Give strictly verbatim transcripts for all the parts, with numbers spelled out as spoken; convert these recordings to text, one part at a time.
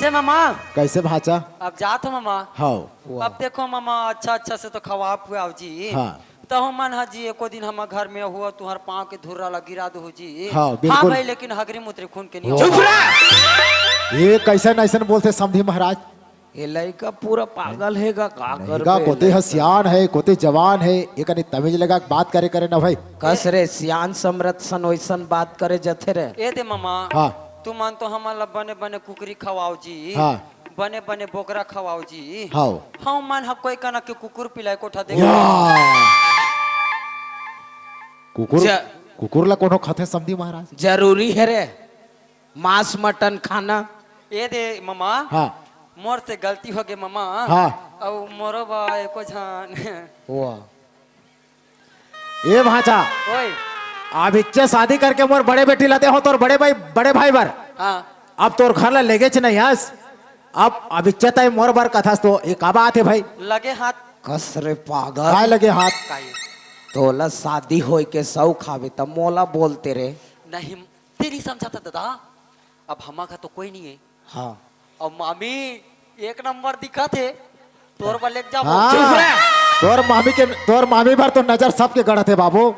ए मामा, कैसे भांचा? अब जात हो मामा। हाँ। अब देखो मामा, अच्छा अच्छा से तो खवा पुआव जी। हाँ। तहु मन ह जी एको दिन हमर घर में हुआ तुहर पाँव के धुर्रा ला गिरा दू जी। हाँ, बिल्कुल। भाई, लेकिन हगरी मुतरी खून के नहीं हो। चुप रह। ये कैसन ऐसन बोलथे समधी महाराज? ये लइका पूरा पागल हे गा, का नहीं करबे गा, कोते ह लइका? सियान हे, कोते जवान हे, ये कनी तमीज लगा के बात करे करे ना भाई। कस रे, सियान समरथ सन वैसन बात करे जथे रे। ए दे मामा, हाँ। तुमन तो हमन ला बने बने कुकरी खवाओ जी। हाँ। बने बने बोकरा खवाओ जी। हाँ। हमन ह कोई कना के कुकुर पिलाए कोठा दे। या। कुकुर, ज- कुकुर ला कोनो खाथे समधी महाराज? जरूरी हे रे मांस मटन खाना। ए दे मामा, हाँ। मोर से गलती हो गे मामा। हाँ। अउ मोरो बा एको झन। वाह। ए भांचा, ओए। अब इच्चे शादी करके मोर बड़े बेटी ला दे हो तोर बड़े भाई, बड़े भाई बर। हाँ। अब तोर घर ला लेगेच नहीं हस। अब, अब इच्चे तय मोर बर कथस तो ये का बात हे भाई? लगे हाथ। कस रे पागल। काय लगे हाथ? काय? तोला शादी होय के शौक हावे त मोला बोलते रे। नहीं, तेरी समझा था दादा। अब हमा घर तो कोई नहीं है। हाँ। अब मामी एक नंबर दिखत हे, तोर बर लेके जाबो। हाँ। चुप रह। तोर मामी के, तोर मामी बर तो नजर सबके गड़त हे बाबू।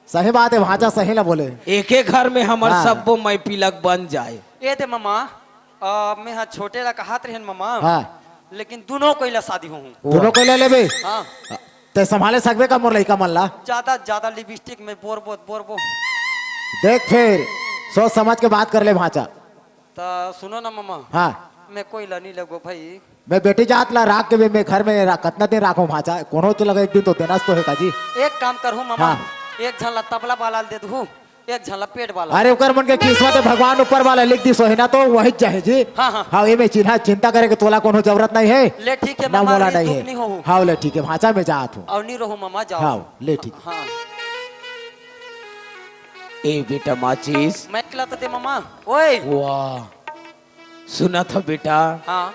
सही बात हे, भांचा सही ला बोले। एके घर में हमर हाँ। सब्बो माई पिलक बन जाए। ए दे मामा, अ, मैं हा छोटे ला कहत रहेन मामा, हाँ। लेकिन दुनों कोई ला शादी होहूँ। दुनों कोई ला लेबे? हाँ। ते संभाले सकबे का मोर लइका मन ला? ज्यादा, ज्यादा लिपस्टिक में बोरबो, बोरबो। देख फिर, सोच समझ के बात कर ले भांचा। त सुनो ना मामा। हाँ। मैं कोई ला नहीं लेगो भाई। मैं बेटी जात ला राख के भी मैं घर में रा-, कतना दिन राखो भांचा? कोनो तो लगे एक दिन तो देना तो हे का जी। एक काम करहूँ मामा, हाँ। एक झन ला तबला वाला दे दूँ, एक झन ला पेट वाला। अरे ओकर मन के किस्मत हे, भगवान ऊपर वाला लिख दिस होही ना तो वही जाही जी। हाँ, हाँ। हाँ, ये में चिन्हा चिंता करे के तोला कोनो जरूरत नहीं हे। ले ठीक हे ना, मामा, मोला इस नहीं दुख हे। नहीं होहू। हाँ, ले ठीक हे, भांचा मैं जात हूँ। अउ नहीं रहू मामा, जाओ। हाँ, ले ठीक। हाँ। ए बेटा माचिस। मैं एकला तो दे मामा। ओए। वाह। सुनत ह बेटा, हाँ।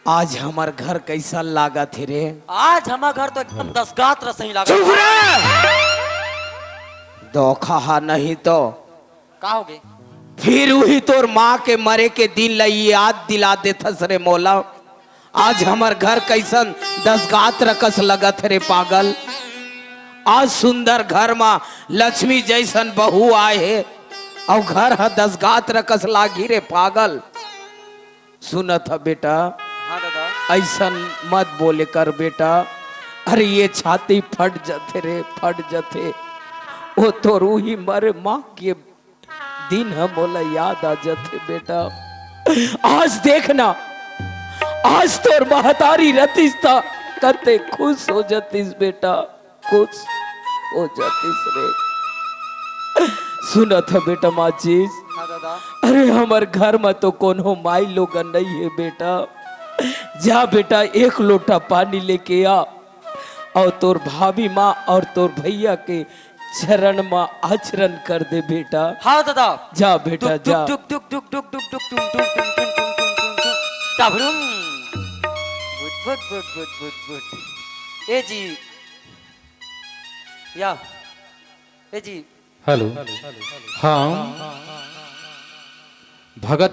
आज हमर घर कैसन लागत हे रे? आज हमर घर तो एकदम दसगात रसही लागत। चुप रह! धोखा हा नहीं तो। का हो गे? फिर उही तोर माँ के मरे के दिन ला याद दिला देथस रे मोला। आज हमर घर कैसन दसगात रकस लगत हे रे पागल। आज सुंदर घर मा लक्ष्मी जैसन बहू आए हे, अउ घर ह दसगात रकस लागी रे पागल। सुनत ह बेटा, हाँ दादा। ऐसन मत बोले कर बेटा। अरे ये छाती फट जथे रे, फट जथे। ओ तोर उही मरे माँ के दिन ह मोला याद आ जथे बेटा। आज देखना, आज तोर महतारी रतिस त कते खुश हो जतिस बेटा। खुश हो जातिस रे। सुनत ह बेटा माचिस। हाँ दादा। अरे हमर घर म तो कोनो माई लोगन नहीं हे बेटा। जा बेटा एक लोटा पानी लेके आ अउ तोर भाभी माँ अउ तोर भैया के चरण म आचरण कर दे बेटा। हाँ दादा। जा बेटा जा। ए जी, या, ए जी। हेलो। हाँ। भगत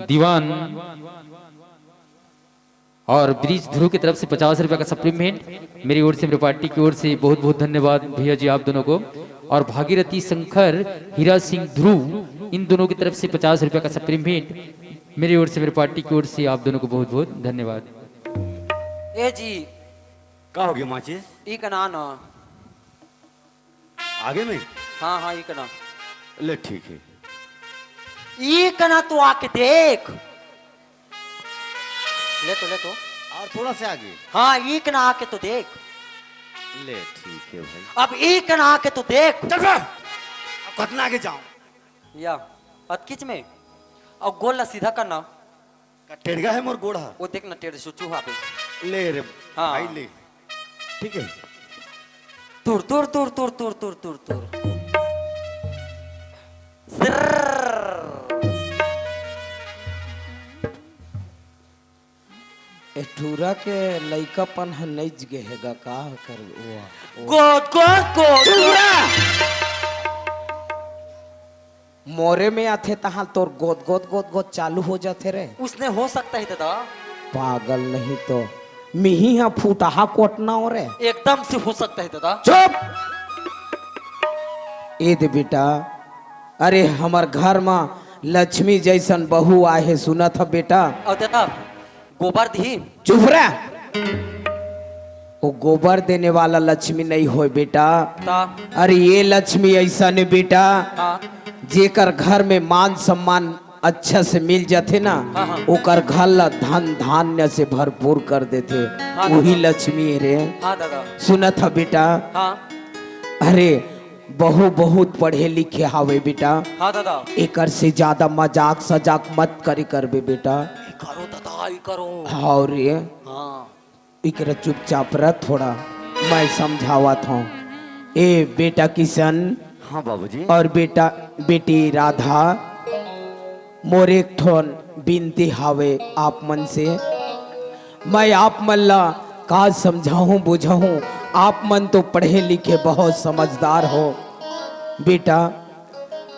दीवान और ब्रिज ध्रुव की तरफ से पचास रुपया का सप्लीमेंट मेरी ओर से, मेरी पार्टी की ओर से बहुत बहुत धन्यवाद भैया जी आप दोनों को। और भागीरथी शंकर, हीरा सिंह ध्रुव, इन दोनों की तरफ से पचास रुपया का सप्लीमेंट मेरी ओर से, मेरी पार्टी की ओर से आप दोनों को बहुत बहुत धन्यवाद। ए जी। का हो गया माचिस? ई का ना ना। आगे में? हाँ, हाँ, ई कना। ले, ठीक है। ई कना तो आके देख। ले तो, ले तो। और थोड़ा से आगे। हाँ, ई कना आके तो देख। ले, ठीक है भाई। अब ई कना आके तो देख। चल बे। अब कितना आगे जाऊं? या, अतकिच में। अब गोल ला सीधा करना। का टेढ़गा है मोर गोड़ हा? वो देख ना, टेढ़ सुचू हा बे। ले रे हाँ। भाई, ले। ठीक है। तुर, तुर, तुर, तुर। सिर्र। ए ठूरा के लइकापन ह नइज गे हे गा, का कर, वाह, वाह। गोद, गोद, गोद। चुप रह। मोरे में आथे तहां तोर गोद गोद गोद गोद चालू हो जाथे रे। उसने हो सकता है दादा। पागल नहीं तो मिही हा फूटहा कोटना हो रे। एकदम से हो सकता है दादा। चुप। ए दे बेटा, अरे हमर घर म लक्ष्मी जैसन बहू आहे सुनत ह बेटा। और दादा गोबर दी। चुप रह। वो गोबर देने वाला लक्ष्मी नहीं होय बेटा। ता अरे ये लक्ष्मी ऐसा ने बेटा, हाँ जेकर घर में मान सम्मान अच्छा से मिल जाथे ना, हाँ, हाँ। ओकर घर ला धन धान्य से भरपूर कर देथे। हाँ, वही दादा। लक्ष्मी रे। हाँ दादा। सुनत ह बेटा, हाँ अरे बहू बहुत पढ़े लिखे हावे बेटा, हाँ दादा। एकर से ज्यादा मजाक सजाक मत करे करबे बेटा। ई करो दादा, ई करो। हाव रे, हाँ इकरा चुपचाप रह थोड़ा, मैं समझावत हूँ। ए बेटा किशन हाँ बाबूजी। और बेटा बेटी राधा, मोर एक ठोन बिनती हावे आप मन से। मैं आप मन ला का समझाहूँ बुझाहूँ, आप मन तो पढ़े लिखे बहुत समझदार हो। बेटा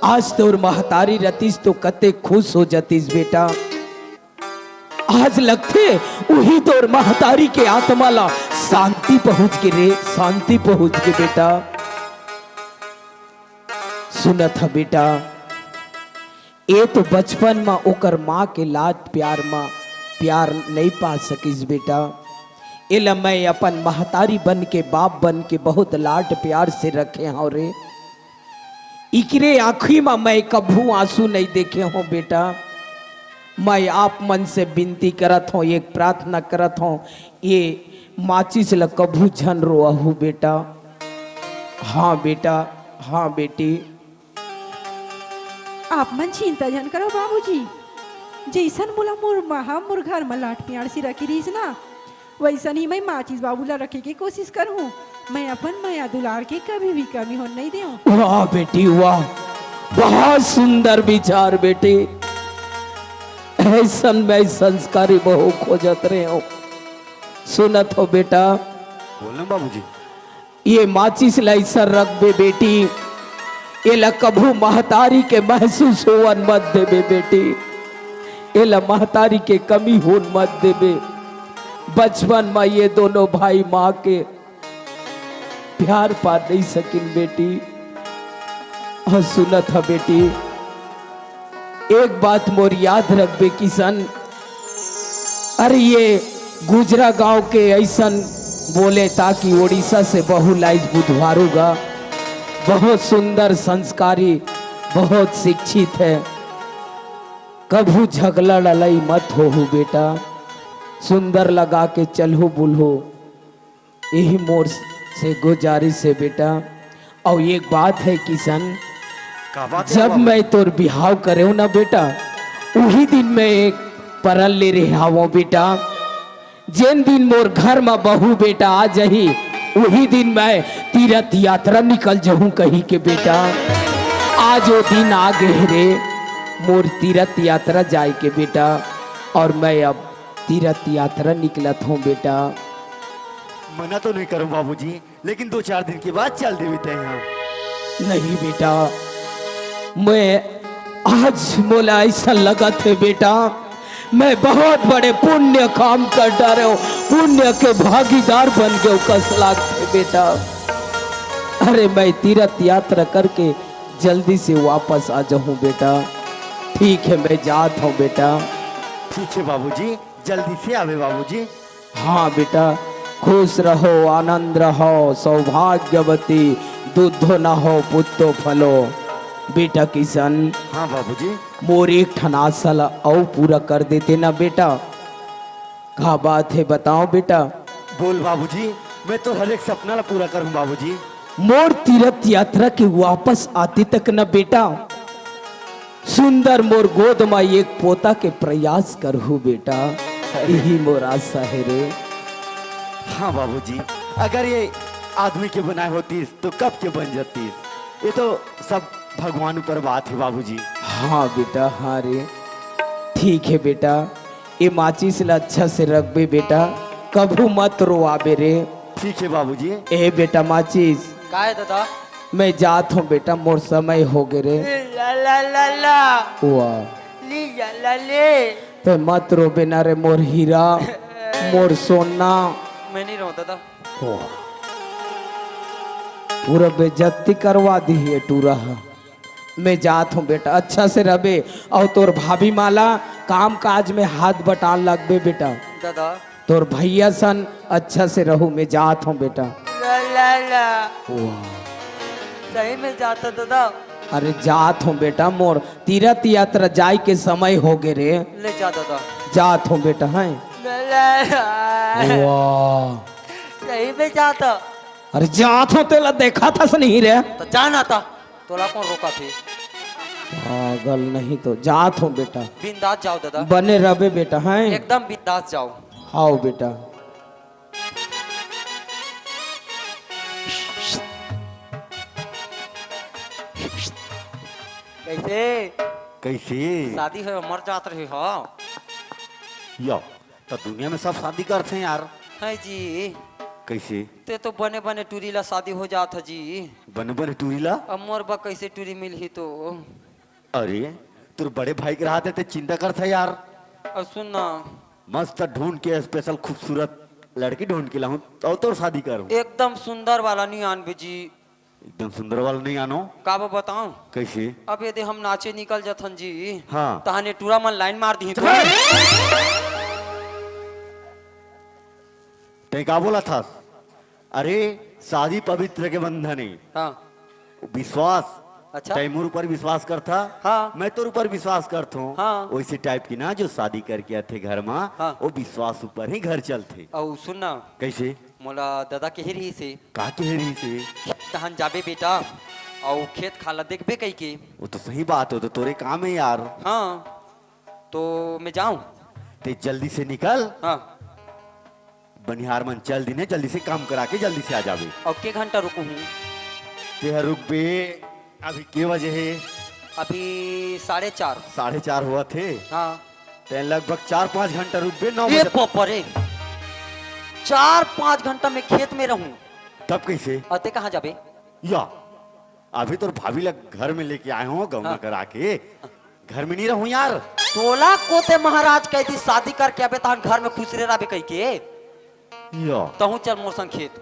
आज तोर महतारी रतिस तो कते खुश हो जतिस बेटा। आज लगथे उही तोर महतारी के आत्मा ला शांति पहुंच के रे, शांति पहुंच के बेटा। सुनत ह बेटा, ए तो बचपन म ओकर माँ के लाड प्यार म प्यार नइ पा सकिस बेटा। एला मैं अपन महतारी बन के, बाप बन के बहुत लाड प्यार से रखे हव रे। इकरे आँखी म मैं कभू आंसू नइ देखे हव बेटा। मैं आप मन से बिनती करत हव, एक प्रार्थना करत हव, ये माचिस ल कभू झन रोवहू बेटा। हाँ बेटा, हाँ बेटी। आप मन चिंता झन करो बाबूजी, जइसन मोला मोर माँ ह मोर घर म लाड प्यार से रखे रिहिस ना, वइसन ही मैं माचिस बाबू ला रखे के कोशिश करहूँ। मैं अपन मया दुलार के कभी भी कमी होन नइ देवँव। वाह बेटी वाह, बहुत सुंदर विचार बेटी। अइसन मैं संस्कारी बहू खोजत रहेंव। सुनत हव बेटा, बोल ना बाबूजी। ये माचिस ला अइसन रखबे बेटी, एला कभू महतारी के महसूस होवन मत देबे बेटी, एला महतारी के कमी होन मत देबे। बचपन म ये दोनों भाई माँ के प्यार पा नइ सकिन बेटी। अउ सुनत ह बेटी, एक बात मोर याद रखबे किशन, अरे ये गुजरा गांव के अइसन बोले ताकि उड़ीसा से बहू लाइस बुधवारू गा, बहुत सुंदर संस्कारी, बहुत शिक्षित है। कभू झगला लड़ाई मत होहू बेटा, सुंदर लगा के चलहू बुलहू। यही मोर से गुजारिश है बेटा। अउ एक बात है किशन, का बात है जब बाबू? मैं तोर बिहाव करेव ना बेटा, उही दिन मैं एक परन ले रेहावंव बेटा। जेन दिन मोर घर म बहू बेटा आ जही, उही दिन मैं तीरथ यात्रा निकल जहूं कही के बेटा। आज वो दिन आ गे हे रे, मोर तीरथ यात्रा जाए के बेटा। अउ मैं अब तीरथ यात्रा निकलत हंव बेटा। मना तो नहीं करूं बाबूजी, लेकिन दो चार दिन के बाद चल देबे तैं हा। नहीं बेटा, मैं आज मोला अइसन लगत हे बेटा, मैं बहुत बड़े पुण्य काम कर डारेंव, पुण्य के भागीदार बन गेंव कस लागथे बेटा। अरे मैं तीरथ यात्रा करके जल्दी से वापस आ जाहूं बेटा। ठीक है, मैं जात हंव बेटा। ठीक है बाबूजी, जल्दी से आबे बाबूजी। हाँ बेटा, खुश रहो, आनंद रहो, सौभाग्यवती, दूधो न हो पुत्तो फलो। बेटा किशन, हाँ बाबूजी। मोर एक ठन आशा ला अउ पूरा कर देते ना बेटा। का बात है बताओ बेटा। बोल बाबूजी, मैं तोर हर एक सपना ला पूरा करूं बाबूजी। मोर तीरथ यात्रा के वापस आते तक ना बेटा, सुंदर मोर गोद म एक पोता के प्रयास करहू बेटा, यही मोर आशा है रे। हाँ बाबूजी, अगर ये आदमी के बनाए होतीस तो कब के बन जातीस। ये तो सब भगवान ऊपर बात है बाबूजी। हाँ बेटा, हाँ रे, ठीक है बेटा, ये माचिस ला अच्छा से रखबे बेटा, कभू मत रोवाबे रे। ठीक है बाबूजी। ए बेटा माचिस, का है दादा? मैं जात हंव बेटा, मोर समय हो गे रे। ला ला ला ला। वाह। ली जा ला ले। ते मत रो बिना रे मोर हीरा, मोर सोना। मैं नहीं रहूं दादा। वाह। पूरा बेइज्जती करवा दी है टूरा। मैं जात हूँ बेटा, अच्छा से रबे। और तोर भाभी माला काम काज में हाथ बटान लगबे बेटा। दादा। तोर भैया सन अच्छा से रहू, मैं जात हूँ बेटा। ला ला ला। वाह। सही में जाता दादा। अरे जात हूँ बेटा, मोर तीरथ यात्रा जाय के समय हो गे रे। ले जा दादा। जात हूँ बेटा, हैं। ला ला ला। वाह। सही में जाता। अरे जात हूँ, तेला देखा था से नहीं रे। तो जाना था। तोला कौन रोका थे? पागल नहीं तो जात हूँ बेटा। बिंदास जाओ दादा। बने रबे बेटा, हैं? एकदम बिंदास जाओ। हाओ बेटा। कैसे? कैसे? शादी हो मर जात रही हो। यो, तो दुनिया में सब शादी करते हैं यार। है जी। कैसे? ते तो बने बने टूरी ला शादी हो जात है जी। बने बने टूरी ला? अब मोर बा कैसे टूरी मिलही तो? अरे, तोर बड़े भाई के रहते ते चिंता करता यार। और सुन ना। मस्त ढूंढ के स्पेशल खूबसूरत लड़की ढूंढ के लाऊं और तोर शादी करूं। एकदम सुंदर वाला नहीं आनबे जी। एकदम सुंदर वाला नहीं आनो। का बा बताऊं? कैसे? अब यदि हम नाचे निकल जथन जी, हाँ। तहाने टूरा मन लाइन मार दी तो। तैं का बोला था? अरे, शादी पवित्र के बंधन है। हाँ। विश्वास। अच्छा। तैं मोर ऊपर विश्वास करथा, हाँ। मैं तोर ऊपर विश्वास करथों। हाँ। वैसे टाइप की ना जो शादी करके आथे घर मा, हाँ। वो विश्वास ऊपर ही घर चलथे। अउ सुन ना। कैसे? मोला दादा कहे रहिस हे। का कहे रहिस हे? तहन जाबे बेटा, अउ खेत खाला देखबे कहिके। वो तो सही बात हो, तो तोरे काम है यार। हाँ, तो मैं जाऊं? ते जल्दी से निकल। हाँ। बनिहार मन चल दिने, जल्दी से काम करा के जल्दी से आ जाबे। अउ के घंटा रुकहूं? तेहा रुकबे, अभी के बजे हे? अभी साढ़े चार। साढ़े चार होवत हे। हाँ। ते लगभग चार पाँच घंटा रुकबे, नौ ए बजे। बाप रे, चार पाँच घंटा मैं खेत में रहूं। तब कैसे? अउ ते कहाँ जाबे? या, अभी तोर भाभी ला घर में लेके आए हों, गौना हाँ। करा के। घर में नहीं रहूं यार। तोला कोते महाराज कह दी शादी करके अबे तहन घर में खुसरे रहबे कहिके। या। तहूं चल मोर संग खेत।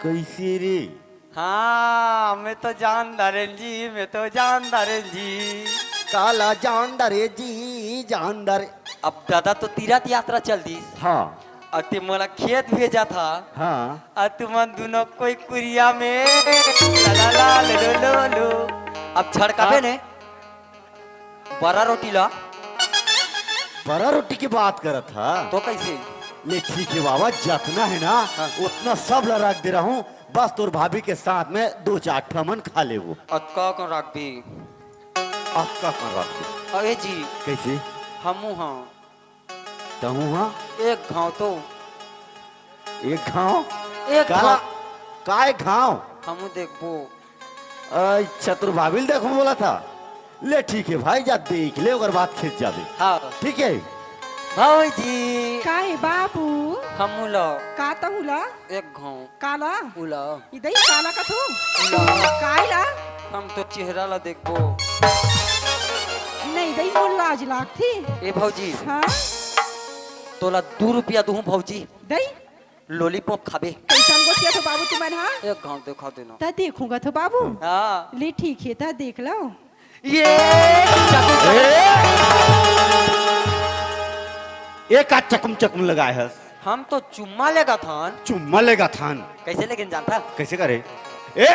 कैसे रे? हाँ, मैं तो जान डारेन जी, मैं तो जान डारेन जी। काला जान डारे जी, जान डारे। अब दादा तो तीरथ यात्रा चल दिस। हाँ। अउ ते मोला खेत भेजा था। हाँ। अउ तुमन दोनों कोई कुरिया में ला ला ला लो लो लो लो। अब छड़काबे हाँ। ने बरा रोटी ला। बरा रोटी की बात करत हा। तो कैसे? ले ठीक है बाबा, जतना है ना हाँ। उतना सब ला रख दे रहा हूँ, बस तोर भाभी के साथ में दो चार ठमन खा ले वो। अतका कौन रख दी? अतका कौन रख दी? अरे जी। कैसे? हमू हाँ। तहूं हा? एक घाव तो। एक घाव? एक का घाव। ला-, का एक घाव? हमू देखबो। अच्छा, तोर भाभी ल देखहूं बोला था? ले ठीक है भाई, जा देख ले, ओकर बाद खेत जाबे। हाँ। ठीक है? भौजी। का हे बाबू? हमू ला। का तहूं ला? एक घाव। काला? उला। इदई काला कथू? उला। काइला? हम तो चेहरा ला देखबो। नहीं, इदई मोर लाज लागथे। ए भौजी। हाँ? तोला दू रुपया दूहूं भौजी। दई? लॉलीपॉप खाबे। कैसन गोठिया थो बाबू तुमन हा? एक घाव देखा देना। त देखूंगा थो बाबू। हाँ। ले ठीक है, त देख लो। ये ए! ए का चकम चकम लगाए हस? हम तो चुम्मा लेगा थान। चुम्मा लेगा थान। कैसे लेकिन जानता? कैसे करे? ए!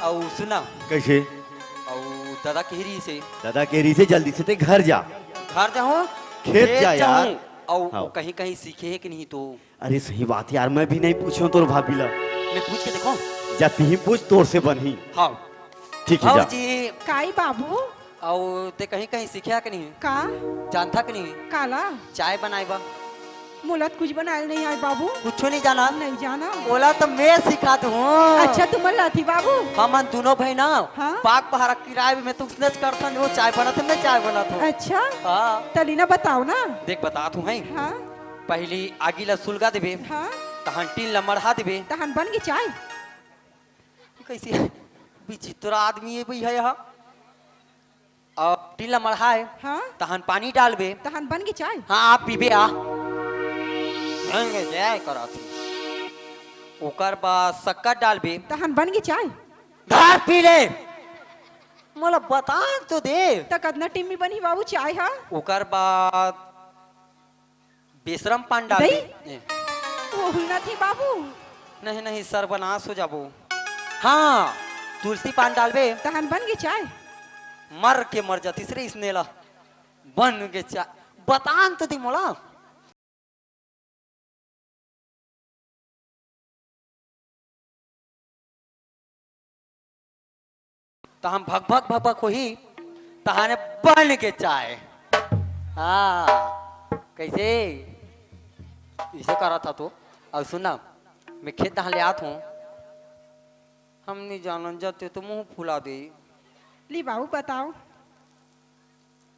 अउ सुना। कैसे? अउ दादा कह रही से। दादा कह रही से जल्दी से ते घर जा। घर जाऊं? खेत जा यार। अउ हाँ। कहीं कहीं सीखे है कि नहीं तो? अरे सही बात यार, मैं भी नहीं पूछो तोर भाभी ला। मैं पूछ के देखो। जा तिही पूछ, तोर से बनही। हाँ। ठीक है, जा। भौजी। काई बाबू? अउ ते कहीं कहीं सीखे कि नहीं? का? जानथा कि नहीं? काला? चाय बनाए बा। मोला त कुछ बनाए नहीं आए बाबू। कुछ नहीं जाना? नहीं जाना। ओला तो मैं सिखा दूँ। अच्छा, तुमन लाथी बाबू? हमन दोनों भाई ना, हाँ? पाक पहारा किराए में तो उसने करथन, वो चाय बनाते, मैं चाय बनाता हूँ। अच्छा? हाँ। तली ना बताओ ना। देख, बतात हूँ, हैं? हाँ। पहली आगी ला सुलगा देबे, हाँ। तहन टीन ला मढ़ा देबे। तहन बन गई चाय? कैसे? विचित्र आदमी हे भई हे हा। अब टीला मढ़ाए, हाँ? तहन पानी डालबे। तहन बन गे चाय? हाँ, आप पीबे आ। बन गे चाय करत हे। ओकर बाद शक्कर डालबे। तहन बन गे चाय? धर पी ले। मोला बतान तो दे। त कतना टीम में बनही बाबू चाय हा? ओकर बाद बेसरम पान डाल दे। दे। ए। वो हुलना थी बाबू। नहीं, नहीं, सर्वनाश हो जाबो। हाँ, तुलसी पान डालबे। तहन बन गे चाय। मर के मर जातिस रे इसने ला। बन गे चाय। बतान तो दी मोला। त हम भक भक भक भक होही, तहाने बन के चाय। हाँ, कैसे? इसे करा था तो। अब सुन ना, मैं खेत धान ले आत हूँ। हम नहीं जानन जाते तो मुंह फुला दे। ली बाबू, बताओ।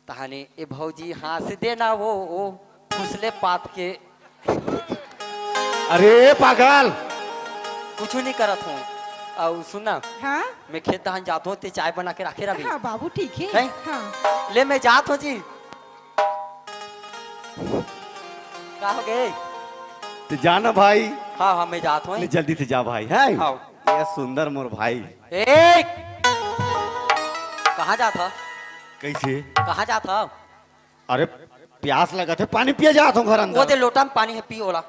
तहाने ए भौजी हाँस दे ना वो, वो फुसले पात के। अरे पागल! कुछ नहीं करत हूँ। अउ सुन ना, हाँ? मैं खेत धान जात हूँ, ते चाय बना के राखे रही। हाँ बाबू, ठीक है। हैं? हाँ। ले, मैं जात हूँ जी। का हो गए? ते जा ना भाई। हाँ, हाँ, मैं जात हूँ। ले, जल्दी से जा भाई, हैं? हाँ। ये सुंदर मोर भाई। ए! कहाँ जात ह? कैसे? कहाँ जात ह? अरे, प्यास लगत हे, पानी पिए जात हूँ घर अंदर। वो दे लोटा में पानी हे, पी ओला।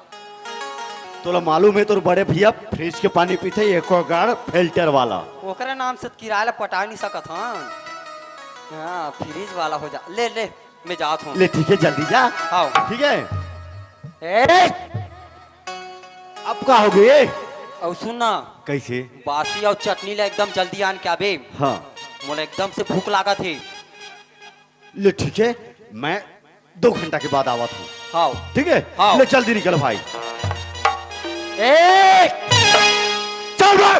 तोला मालूम हे, तोर बड़े भैया फ्रिज के पानी पीथे, एक्वागार्ड फिल्टर वाला। ओकरे नाम से किराया ला पटा नहीं सकत हन। हाँ, फ्रिज वाला हो जा। ले, ले, मैं जात हूँ। ले, ठीक है, जल्दी जा। हाँ। ठीक है। ए! अब का हो गए? अउ सुन ना। कैसे? बासी अउ चटनी ला एकदम जल्दी आन के आबे। हाँ। मोला एकदम से भूख लागत हे। ले ठीक है, मैं दो घंटा के बाद आवत हूँ। हाँ। ठीक है? हाँ। ले जल्दी निकल भाई। ए! चल भाई।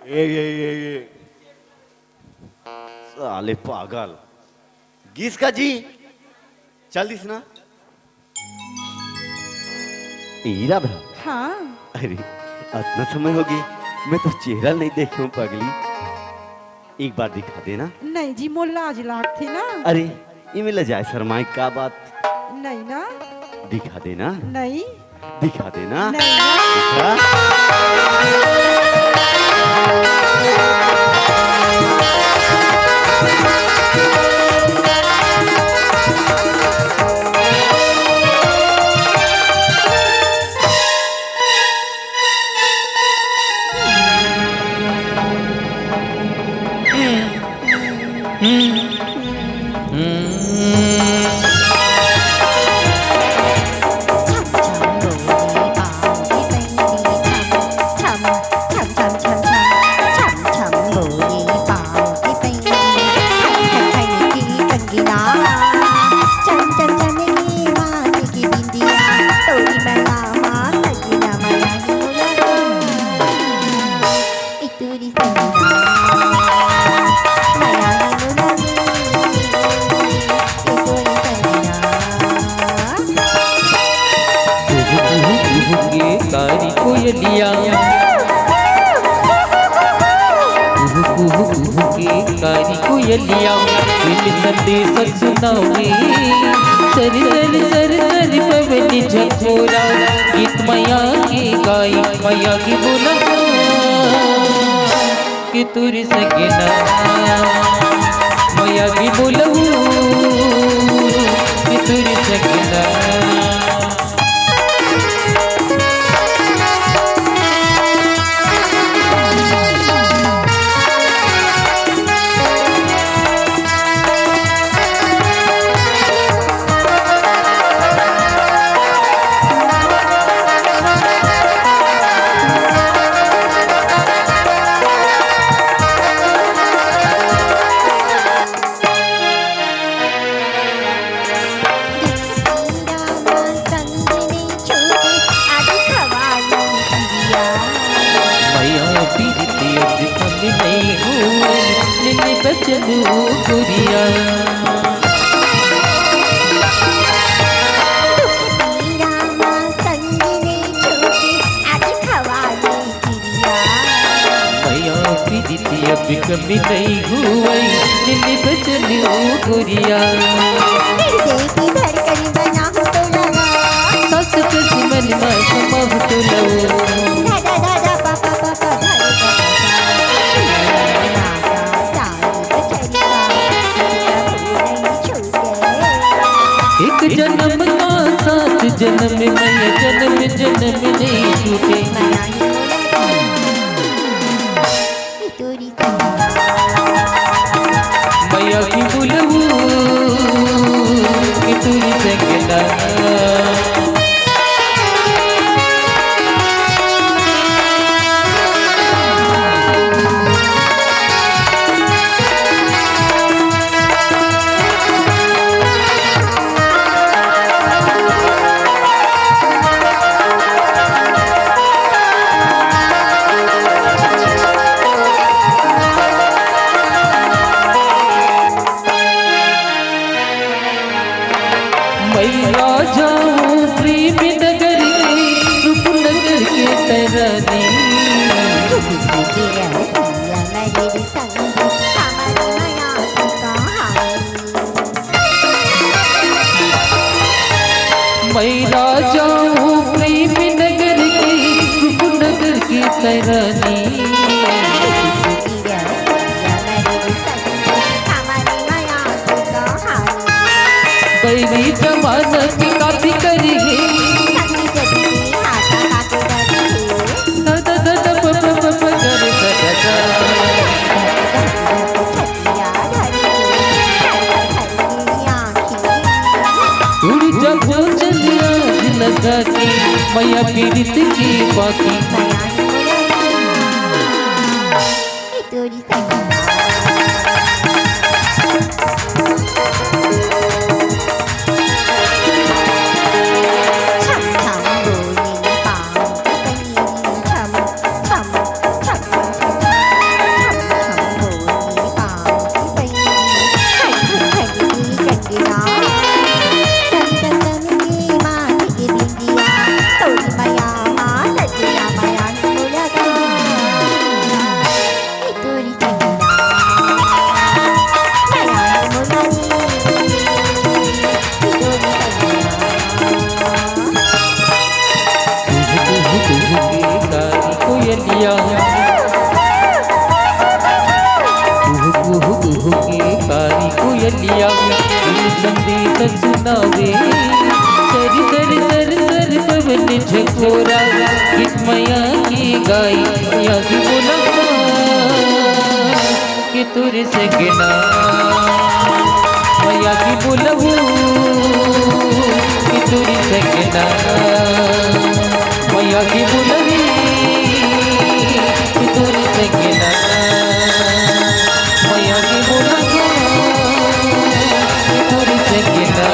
ए, ए, ए, ए। साले पागल। गिस का जी? चल दिस ना। ईरा भा। हाँ। अरे, अतना समय हो गई, मैं तो चेहरा नहीं देखे हूँ पगली। एक बार दिखा देना। नहीं जी, मोर लाज लागथे ना। अरे, इमे लजाए शरमाए का बात? नहीं ना। दिखा देना। नहीं। दिखा देना। नहीं ना। दिखा। कुहू कुहू कुहू के कारी कोयलिया, कुहू कुहू कुहू के कारी कोयलिया, बिन संदेश सुनावे। सर सर सर सर पवन झकोरा, गीत मैया के गाई, मैया के बोला, कि तुर सगना, मैया के बोलहू, कि तुर सगना। कमी नहीं हुई, निन्नी बचन ओ गुरिया। हृदय की धड़कन बनाऊं तो लगा। सास कस मन मा समाहूं तो लगा। धा धा धा धा पा पा पा पा धा रे गा सा सा। राजा सास बचन का, नहीं छूटे। एक जन्म का सात जन्म में, जन्म जन्म नहीं छूटे। मया की बुलहू कि तुरी संगना। मैं राजा हूँ प्रेम नगर के, रूपनगर के तैं रानी। मैं राजा हूँ प्रेम नगर के, रूपनगर के तैं रानी। बैरी जमाना की कापी करी है। द द द द प प प प ग रे ग ग ग। उड़ जा बोझल आज लगा के, मया पीरित के बाकी। कुहू कुहू के कारी कोयलिया, कुहू कुहू कुहू के कारी कोयलिया, बिन संदेश सुनावे। सर सर सर सर पवन झकोरा, गीत मया के गाई, मया के बोला कि तुरी संगना, मया के बुलहू कि तुरी संगना, मया के बुलहू कि तुरी संगना, मया के बुलहू कि तुरी संगना,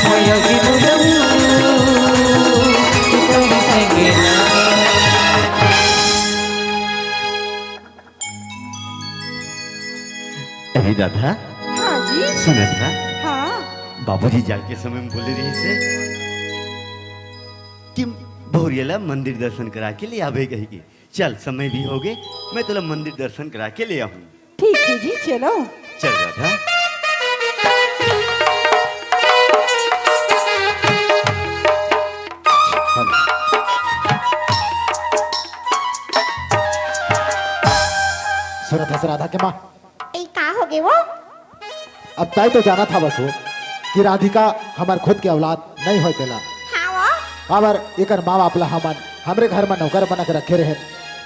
मया के बुलहू कि तुरी संगना। अरे राधा, हाँ जी। सुनत हा? हाँ। बाबूजी जाए के समय में बोले रहिसे कि बहुरिया ला मंदिर दर्शन करा के ले आबे कहिके। चल, समय भी होगे, मैं तोला मंदिर दर्शन करा के ले आहूँ। ठीक है जी, चलो। चल राधा। सुनत हस राधा के माँ? ए, का होगे वो? अब तैं तो जानत हवस वो कि राधिका हमर खुद के औलाद नहीं होय तेला। हाँ वो? काबर एकर माँ बाप ला हमन हमरे घर म नौकर बना के रखे रहेन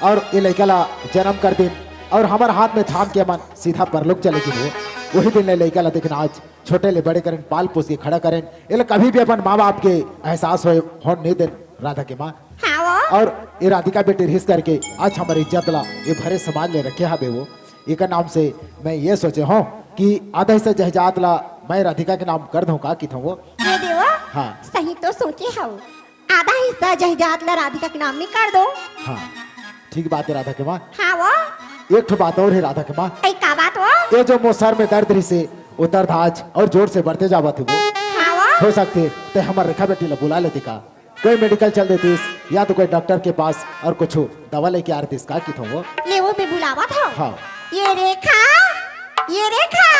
अउ ए लइका ला जन्म कर दिन अउ हमर हाथ में थाम के हमन सीधा परलोक चले गिन वो। वही दिन ले लइका ला देखना आज छोटे ले बड़े करेन, पाल पोस के खड़ा करेन। एला कभी भी अपन माँ बाप के एहसास होय होन नहीं देन राधा के माँ। हाँ वो? अउ ए राधिका बेटी रहिस करके आज हमर इज्जत ला ए भरे समाज ले रखे हाबे वो। एकर नाम से मैं ये सोचे हूँ कि आधा हिस्सा जायदाद ला मैं राधिका के नाम कर दूँ, का किथों वो? ये देवा, हाँ। सही तो सोचे हव। आधा हिस्सा जायदाद ला राधिका के नाम में कर दो। हाँ, ठीक बात है राधा के माँ। हाँ वो? एक ठो बात और है राधा के माँ। ए, का बात वो? ये जो मोर सर में दर्द रहिसे, वो दर्द आज अउ जोर से बढ़ते जावत हे वो। हाँ वो? हो सकथे तैं हमर रेखा बेटी ला बुला लेते का? कोई मेडिकल चल देतिस या तो कोई डॉक्टर के पास अउ कुछ दवा लेके आ देतिस, का किथों वो? ले वो में बुलावत हव। हाँ। ये रेखा, ये रेखा।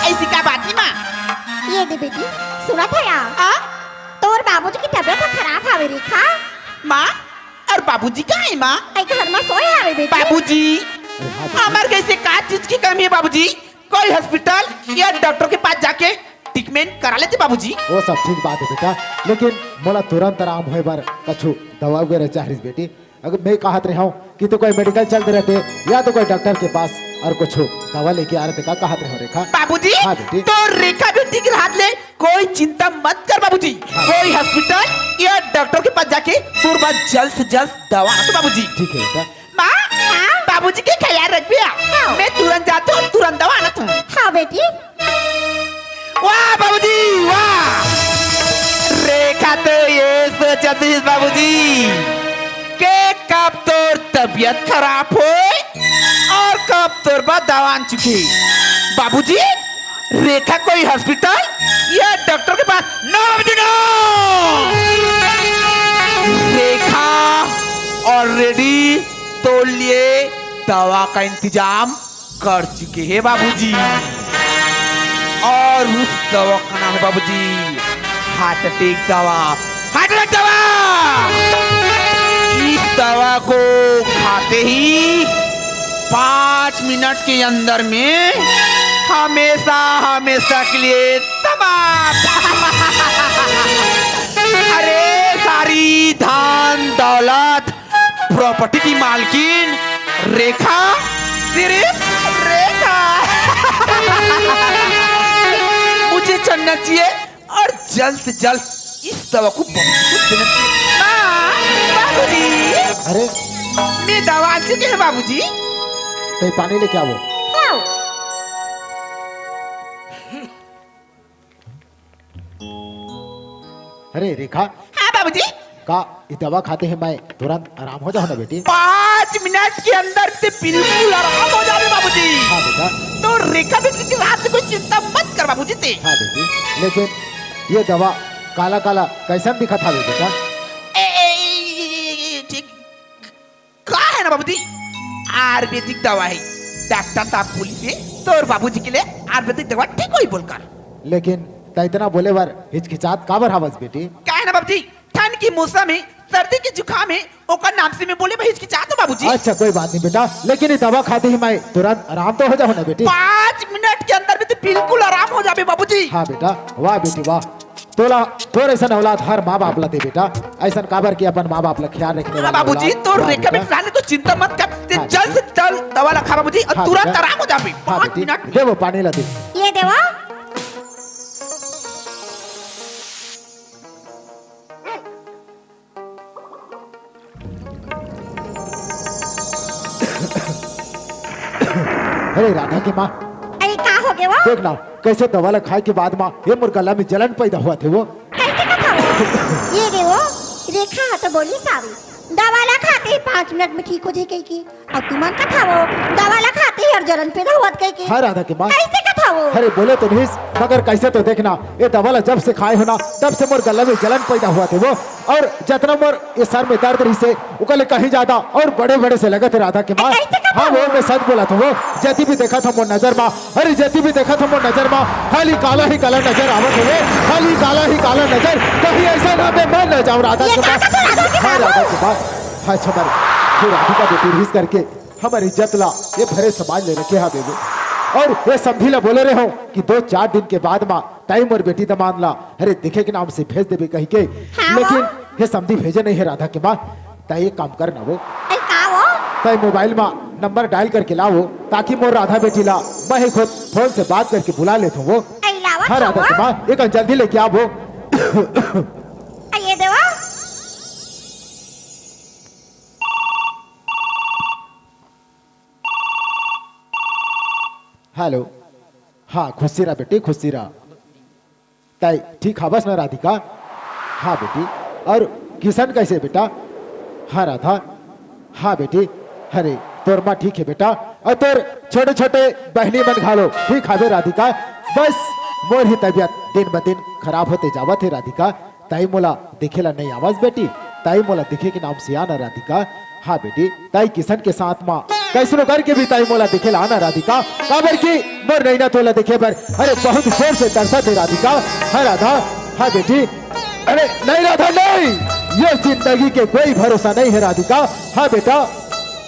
ऐसी का बात हे माँ? ये दे बेटी, सुनत हस या? आ? तोर बाबूजी के तबीयत ह खराब हवे रेखा। माँ, अउ बाबूजी कहाँ हे माँ? ए घर म सोए हवे बेटी। बाबूजी, अरे हाँ बेटी। हमर कइसे का चीज के कमी हे बाबूजी? कोई हॉस्पिटल या डॉक्टर के पास जाके ट्रीटमेंट करा लेते बाबूजी। वो सब ठीक बात हे बेटा, लेकिन मोला तुरंत आराम होए बर कछु दवा वगैरह चाही रहिस बेटी। अगर मैं कहत रहेंव कि तो कोई मेडिकल चल दे रहते या तो कोई डॉक्टर के पास अउ कुछ दवा लेके आ रहते, का कहत रहेंव रेखा? बाबूजी, हाँ बेटी। तो रेखा बेटी के हाथ ले कोई चिंता मत कर बाबूजी। हाँ। कोई हॉस्पिटल या डॉक्टर के पास जाके तोर बर जल्द से जल्द दवा आना तो बाबूजी। ठीक हे बेटा। माँ, हाँ? बाबूजी के ख्याल रखबे। हाँ। मैं तुरंत जात हूँ, तुरंत दवा आनत हूँ। हाँ बेटी। वाह बाबूजी, वाह। रेखा तो ये सोचत रहिस बाबूजी के कब तोर तबीयत खराब होए अउ कब तोर बर दवा आन चुके। बाबूजी, रेखा कोई हॉस्पिटल या डॉक्टर के पास, no बाबूजी, no। रेखा already तोर लिए दवा का इंतजाम कर चुके हे बाबूजी। अउ उस दवा का नाम हे बाबूजी, हार्ट अटैक दवा, हार्ट अटैक दवा। इस दवा को खाते ही पाँच मिनट के अंदर में हमेशा हमेशा के लिए समाप्त। अरे सारी धन दौलत प्रॉपर्टी की मालकिन रेखा, सिर्फ रेखा। मुझे चढ़ना चाहिए अउ जल्द से जल्द इस दवा को बाबूजी को देना चाहिए। माँ, बाबूजी। अरे, मैं दवा आ चुके हैं बाबूजी। कहीं पानी लेके आवो। हाँ। अरे रेखा। हाँ बाबूजी। का ये दवा खाते ही मैं तुरंत आराम हो जाहूँ ना बेटी? पाँच मिनट के अंदर ते बिल्कुल आराम हो जाबे बाबूजी। हाँ बेटा। तो रेखा बेटी के हाथ से कोई चिंता मत कर बाबूजी ते। हाँ बेटी, लेकिन ये दवा काला काला कैसन दिखत हवे बेटा? ए, ए, ए, ए, ए, ए, ठीक का हे ना बाबूजी, आयुर्वेदिक दवा हे। डॉक्टर साहब बोलिस हे तोर बाबूजी के लिए आयुर्वेदिक दवा ठीक होही बोलकर। लेकिन तैं इतना बोले बर हिचकिचात काबर हवस बेटी? का हे ना बाबूजी, ठंड के मौसम हे, सर्दी के जुकाम हे, ओकर नाम से मैं बोले बर हिचकिचात हूँ बाबूजी। अच्छा, कोई बात नहीं बेटा, लेकिन ये दवा खाते ही मैं तुरंत आराम तो हो जाहूँ ना बेटी। पाँच मिनट के अंदर में तो बिल्कुल आराम हो जाबे बाबूजी। हाँ बेटा, वाह बेटी वाह। तोला, तोर अइसन औलाद हर माँ बाप ला दे बेटा। अइसन काबर कि अपन माँ बाप ला ख्याल रखने वाला बाबूजी, औलाद। तोर वाह रेखा बेटा। बेटी रहने तो चिंता मत कर, ते हाँ जल्द बेटी। से जल्द दवा ला खा बाबूजी, अउ हाँ तुरंत बेटा। आराम हो जाबे। हाँ पाँच बेटी, मिनट में। दे वो पानी ला दे। ये देवा। अरे राधा के माँ। अरे का हो गे वो? देख ना, कइसे दवा ला खाए के बाद माँ ये मोर गला में जलन पैदा होवत हे वो। कइसे का खाओ? ये दे वो, रेखा ह तो बोलिस हवे, दवा ला खाते ही पाँच मिनट में ठीक हो जाही कहिके। अउ तुमन का खाओ, दवा ला खाते ही अउ जलन पैदा होवत कहिके। हाँ राधा के माँ। कइसे का खाओ? अरे बोले तो नहीं, मगर कइसे तो देख ना, ये दवा ला जब से खाए हों ना, तब से मोर गला में जलन पैदा होवत हे वो। अउ जतना मोर ये सर में दर्द रहिस हे, ओकर ले कहीं ज्यादा अउ बड़े-बड़े से लगत हे राधा के माँ। ए, कइसे कहत हव? हाँ, वो मैं सच बोलत हँव वो। जति भी देखत हे मोर नजर मा, अरे जति भी देखत हे मोर नजर मा, खाली काला ही काला नजर आवत हे वो, खाली काला ही काला नजर। कहीं अइसन ना मैं मर ना जाऊँ राधा के माँ। ये का कहत हव राधा के माँ? हाँ, राधा के माँ। हाँ, क्षमा रे। हे राधिका बेटी, रिहिस करके हमर इज्जत ला ये भरे समाज ले रखे हवे वो। अउ ये समधी ला बोले रहेंव कि दो चार दिन के बाद मा तैं मोर बेटी दमांद ला, अरे देखे के नाम से भेज देबे कहिके। हाँ वो। लेकिन हे समधी भेजे नहीं हे राधा के माँ। तैं एक काम कर ना वो। अरे का वो? तैं मोबाइल मा नंबर डायल करके ला वो, ताकि मोर राधा बेटी ला मैं ही खुद फोन से बात करके बुला लेत हँव वो। अरे लावत हाँ हँव राधा वो। के माँ, एक जल्दी लेके आ वो। अरे ये देवा। हेलो। हाँ, खुशी रह बेटी, खुशी रह। तैं ठीक हवस ना राधिका? हाँ बेटी। अउ किशन कइसे बेटा? हाँ राधा। हाँ बेटी। अरे तोर माँ ठीक हे बेटा, अउ तोर छोटे छोटे बहिनी मन घलो ठीक हावे राधिका। बस मोर ही तबीयत दिन ब दिन खराब होते जावत हे राधिका। ताई मोला देखे ला नइ आवस बेटी, ताई मोला देखे के नाम से आना राधिका। हाँ बेटी, ताई किशन के साथ मा कइसनो करके भी ताई मोला देखे ला आना राधिका, काबर कि मोर नैना तोला देखे बर अरे बहुत जोर से तरसत हे राधिका। हाँ राधा, हाँ बेटी, अरे नहीं राधा नहीं, ये जिंदगी के कोई भरोसा नहीं है राधिका। हाँ बेटा,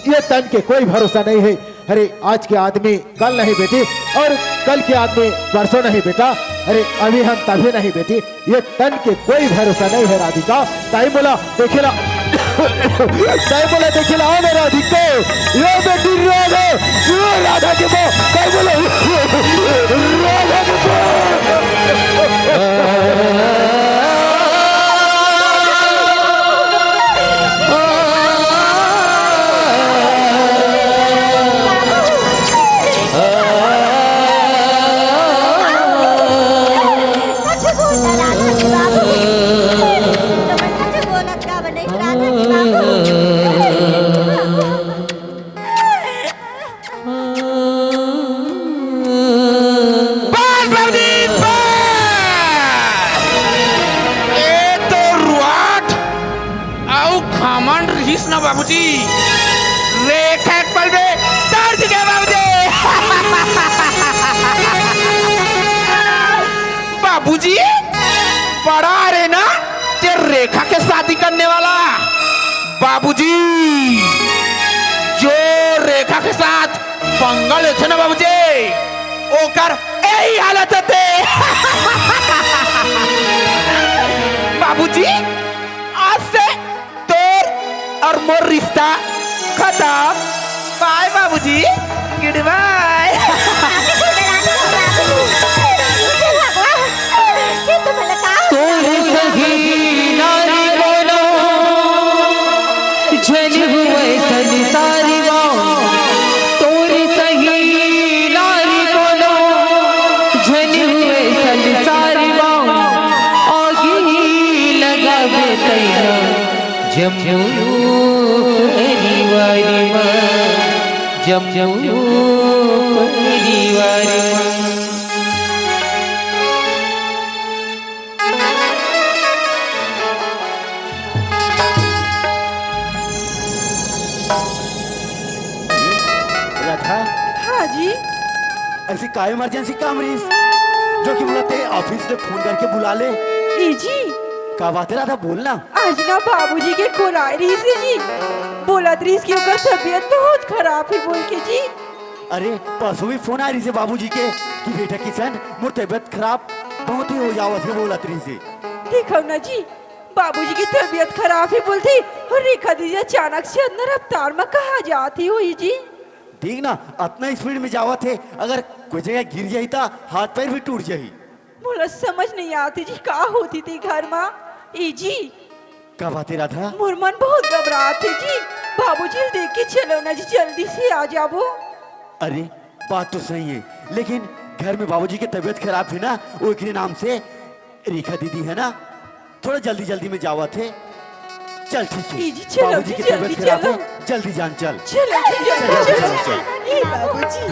ये तन के कोई भरोसा नहीं है। अरे आज के आदमी कल नहीं बेटी, और कल के आदमी परसों नहीं बेटा। अरे अभी हम तभी नहीं बेटी, ये तन के कोई भरोसा नहीं है राधिका। ताई मोला देखे ला, ताई मोला देखे ला आना राधिका। ये बेटी राधा, ये राधा के माँ, ताई मोला राधा के माँ। बस बाबूजी, बस! ए तो रुआट अउ घमंड रहिस ना बाबूजी, रेखा एक पल में तर्ज गया बाबूजी। बाबूजी, बड़ा रे ना, ते रेखा के शादी करने वाला। बाबूजी, जो रेखा के साथ पंगा लेथे ना बाबूजी, ओकर यही हालत होथे। बाबूजी, आज से तोर और मोर रिश्ता खतम। बाय बाबूजी, गुड बाय। तोर सही नारी कोनो, झन हुए संसार मा। तोर सही नारी कोनो, झन हुए संसार मा। आगी लगाबे तैया जम्मो परिवार मा, जम्मो परिवार मा। राधा, हाँ जी। ऐसी का इमरजेंसी काम रहिस, जो कि मोला ते ऑफिस ले फोन करके बुला ले? ए जी। का बात हे राधा, बोल ना। आज ना बाबूजी के call आय रहिस हे जी, बोलत रहिस कि ओकर तबीयत बहुत खराब हे बोल के जी। अरे, परसों भी फोन आय रहिस हे बाबूजी के कि बेटा किशन, मोर तबीयत खराब बहुत ही हो जावत हे बोलत रहिस हे। देखव ना जी, बाबूजी के तबीयत खराब हे बोलथे अउ रेखा दीदी अचानक से अतना रफ्तार म कहाँ जात हे होही जी? देख ना, अतना स्पीड में जावत हे, अगर कोई जगह गिर जाही त हाथ पैर भी टूट जाही। मोला समझ नइ आत हे जी, का होत हे ते घर मा? ए जी, का बात हे राधा? मोर मन बहुत घबरात हे जी। बाबूजी ल देख के चलो ना जी, जल्दी से आ जाबो। अरे, बात तो सही हे, लेकिन घर में बाबूजी के तबीयत खराब हे ना, ओकरे नाम से रेखा दीदी हे ना, थोड़ा जल्दी जल्दी में जावत हे। चल ठीक हे, ए जी, चलो बाबूजी जी, के तबीयत जल्दी खराब हे, चलो। जल्दी जान चल। चलो जी, जल्दी चलो, चलो। चलो, चलो। ए बाबूजी।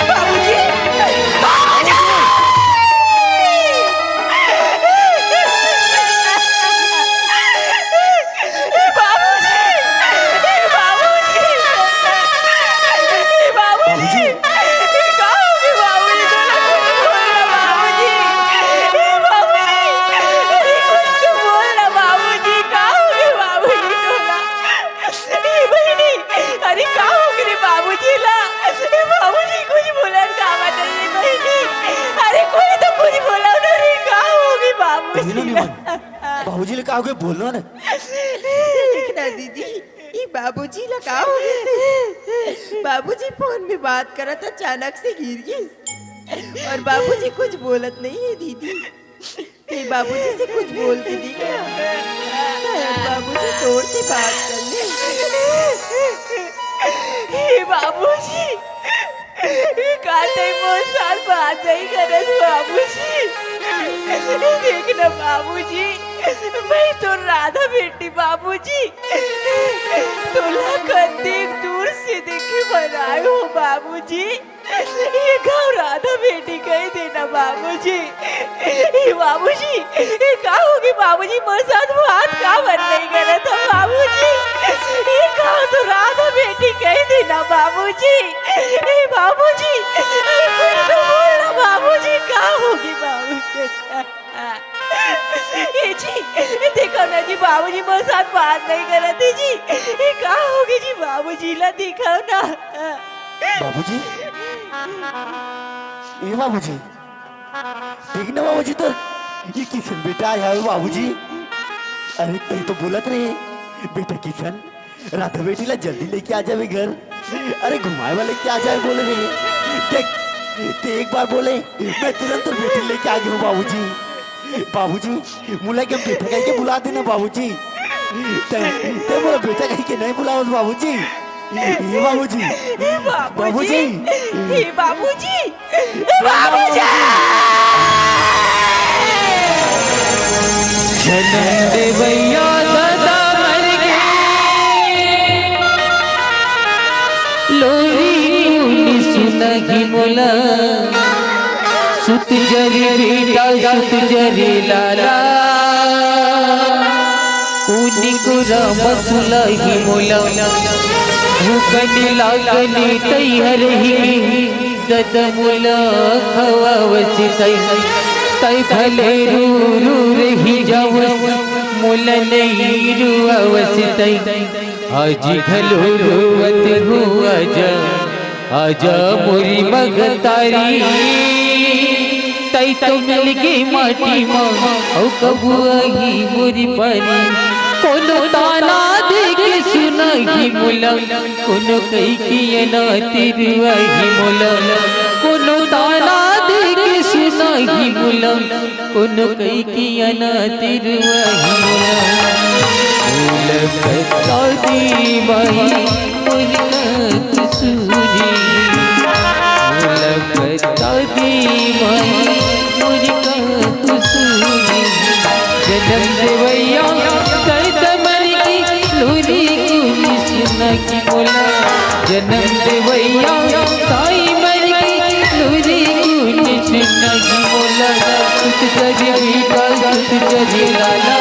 बाबूजी। बाबूजी। बाबूजी। बाबूजी। बाबूजी। का होगे बाबूजी? तोला कुछ बोल ना बाबूजी। ए बाबूजी, अरे कुछ तो बोल ना बाबूजी, का होगे बाबूजी तोला? ए बहिनी, अरे का होगे रे बाबूजी ला? ए बाबूजी कुछ बोलन का बात हे बहिनी? अरे कोई तो कुछ बोला ना रे, का होगे बाबूजी? बहिनी ला? निमन, बाबूजी ला का होगे बोल ना। देख ना दीदी, ई बाबूजी ला का हो गिस? बाबूजी फोन में बात करत अचानक से गिर गिस अउ बाबूजी कुछ बोलत नइ हे दीदी। ते बाबूजी से कुछ बोल के देख ना, शायद बाबूजी तोर से बात कर ले। हे बाबूजी, ये का तैं मोर साथ बात नइ करत बाबूजी? देख ना बाबूजी, मैं तो राधा बेटी बाबूजी, तोला कतेक दूर से देखे बर आए हो बाबूजी। ये घाव राधा बेटी कही देना बाबूजी। ए बाबूजी, ए का होगे बाबूजी? मोर साथ बात काबर नहीं करत हो बाबूजी? ए घाव तो राधा बेटी कही देना बाबूजी। ए बाबूजी, ए कुछ तो बोलना बाबूजी, का होगे बाबूजी? ए जी, देखो ना जी, बाबूजी मोर साथ बात नहीं करत हे जी। ए का होगे जी, बाबूजी ला देखो ना। बाबूजी, ए बाबूजी, देख ना बाबूजी, तोर ये किशन बेटा आया है बाबूजी। अरे तैं तो बोलत रहे बेटा किशन, राधा बेटी ला जल्दी लेके आ जावे घर। अरे घुमाए वाले के आ जावे बोले रहे। देख, तैं एक बार बोले, मैं तुरंत तोर बेटी लेके आ गया हूँ बाबूजी। बाबूजी, मोला के बेटा कह के बुला देना बाबूजी। तैं, तैं मोला बेटा कह के नहीं बुलावस बाबूजी। ये बाबूजी, बाबूजी। बाबूजी, ये बाबूजी, ये बाबूजी। जनम देवैया दादा मर गे, लोरी कोनी सुनही मोला। सुत जरी बेटा, सुत जरी लाला, कोनी कोरा म सुलाही मोला। भूख लागनी तैयार ही, ददा मोला खवावस तैं। तैं भले रू रू रही जावस, मोला नइ रुवावस तैं। आज घलो रोवत हूँ, आजा, आजा मोरी मगतारी। तैं तो मिल गे माटी मा, अउ कब आही मोरी पारी। कोनो ताना दे के सुनाही मोला, कोनो कहि के अनातिर आही मोला। कोनो ताना दे के सुनाही मोला, कोनो कहि के अनातिर आही मोला। मोला बता दे माई मोर का कसूरी, मोला बता दे माई मोर का कसूरी। जनम देवैया दादा मर गे, लोरी कोनी सुनही मोला। जनम देवैया दाई मर गे, लोरी कोनी सुनही मोला। सुत जरी बेटा, सुत जरी लाला,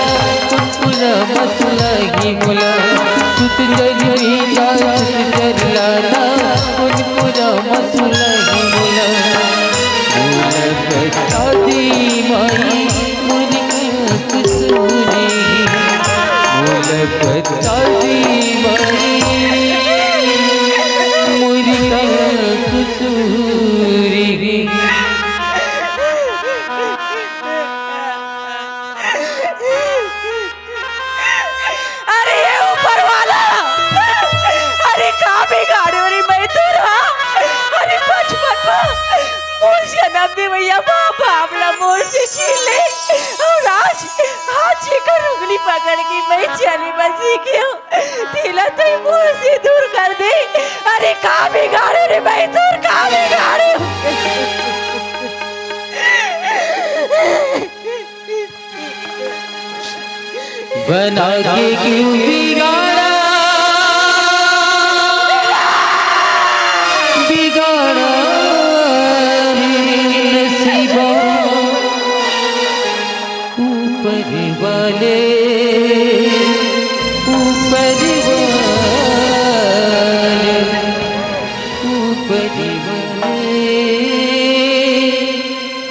कोन कोरा म सुलाही मोला। सुत जरी बेटा, सुत जरी लाला, कोन कोरा म सुलाही मोला। मोला बता दे माई मोर का कसूरी, मोला बता दे माई मोर का कसूरी। अरे ये ऊपर वाला, अरे का बिगाड़े रे मैं तोर हा? अरे बचपन मा मोर जनम देवैया माँ बाप ला मोर से छीन ले। अउ आज, आज जेकर उंगली पकड़ के मैं चले बर सीखे हूँ, तेला तैं मोर से दूर कर दे। अरे का बिगाड़े रे मैं तोर, का बिगाड़े? बना के क्यों बिगाड़ा, बिगाड़ा रे नसीबा। ऊपर वाले, ऊपर वाले, ऊपर वाले,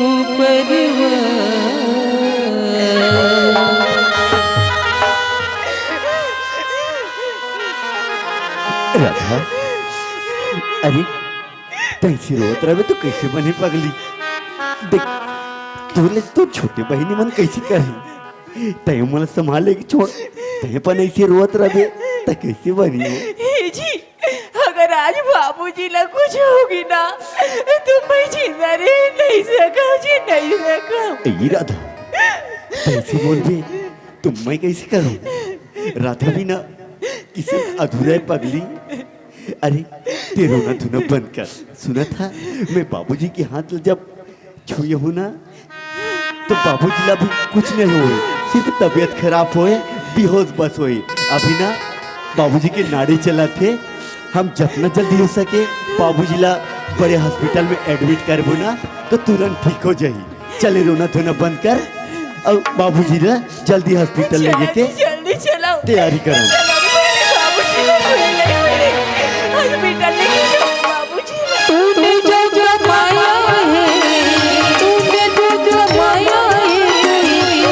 ऊपर वाले। राधा, अरे, तैं अइसे रोवत रहिबे त कइसे बनही पगली? देख, तोर ले तोर छोटे बहिनी मन कइसे करही? तैं मोला संभाले के छोड़, तैं अपन अइसे रोवत रहिबे, त कइसे बनही वो? हे जी, अगर आज बाबूजी ला कुछ होगे ना, त मैं जिंदा रह नइ सकंव जी, नइ सकंव। ए राधा, तैं अइसे बोलबे, त मैं कइसे करंव? राधा बिना किशन अधूरा हे पगली। अरे, तैं रोना धोना बंद कर। सुनत हस, मैं बाबूजी के हाथ ला जब छुए हूँ ना, त बाबूजी ला भी कुछ नइ होय। सिर्फ तबीयत खराब होए, बेहोश बस होए। अभी ना बाबूजी के नाड़ी चलत हे, हम जतना जल्दी हो सके बाबूजी ला बड़े हॉस्पिटल में एडमिट करबो ना, तो तुरंत ठीक हो जाही। चले, रोना धोना बंद कर अउ बाबूजी ला जल्दी हॉस्पिटल ले चला, के जल्दी चलाओ। तैयारी करन। चला, बाबूजी ला हॉस्पिटल लेके जाओ, बाबूजी ला। तूने जो जमाया है, तूने जो जमाया है,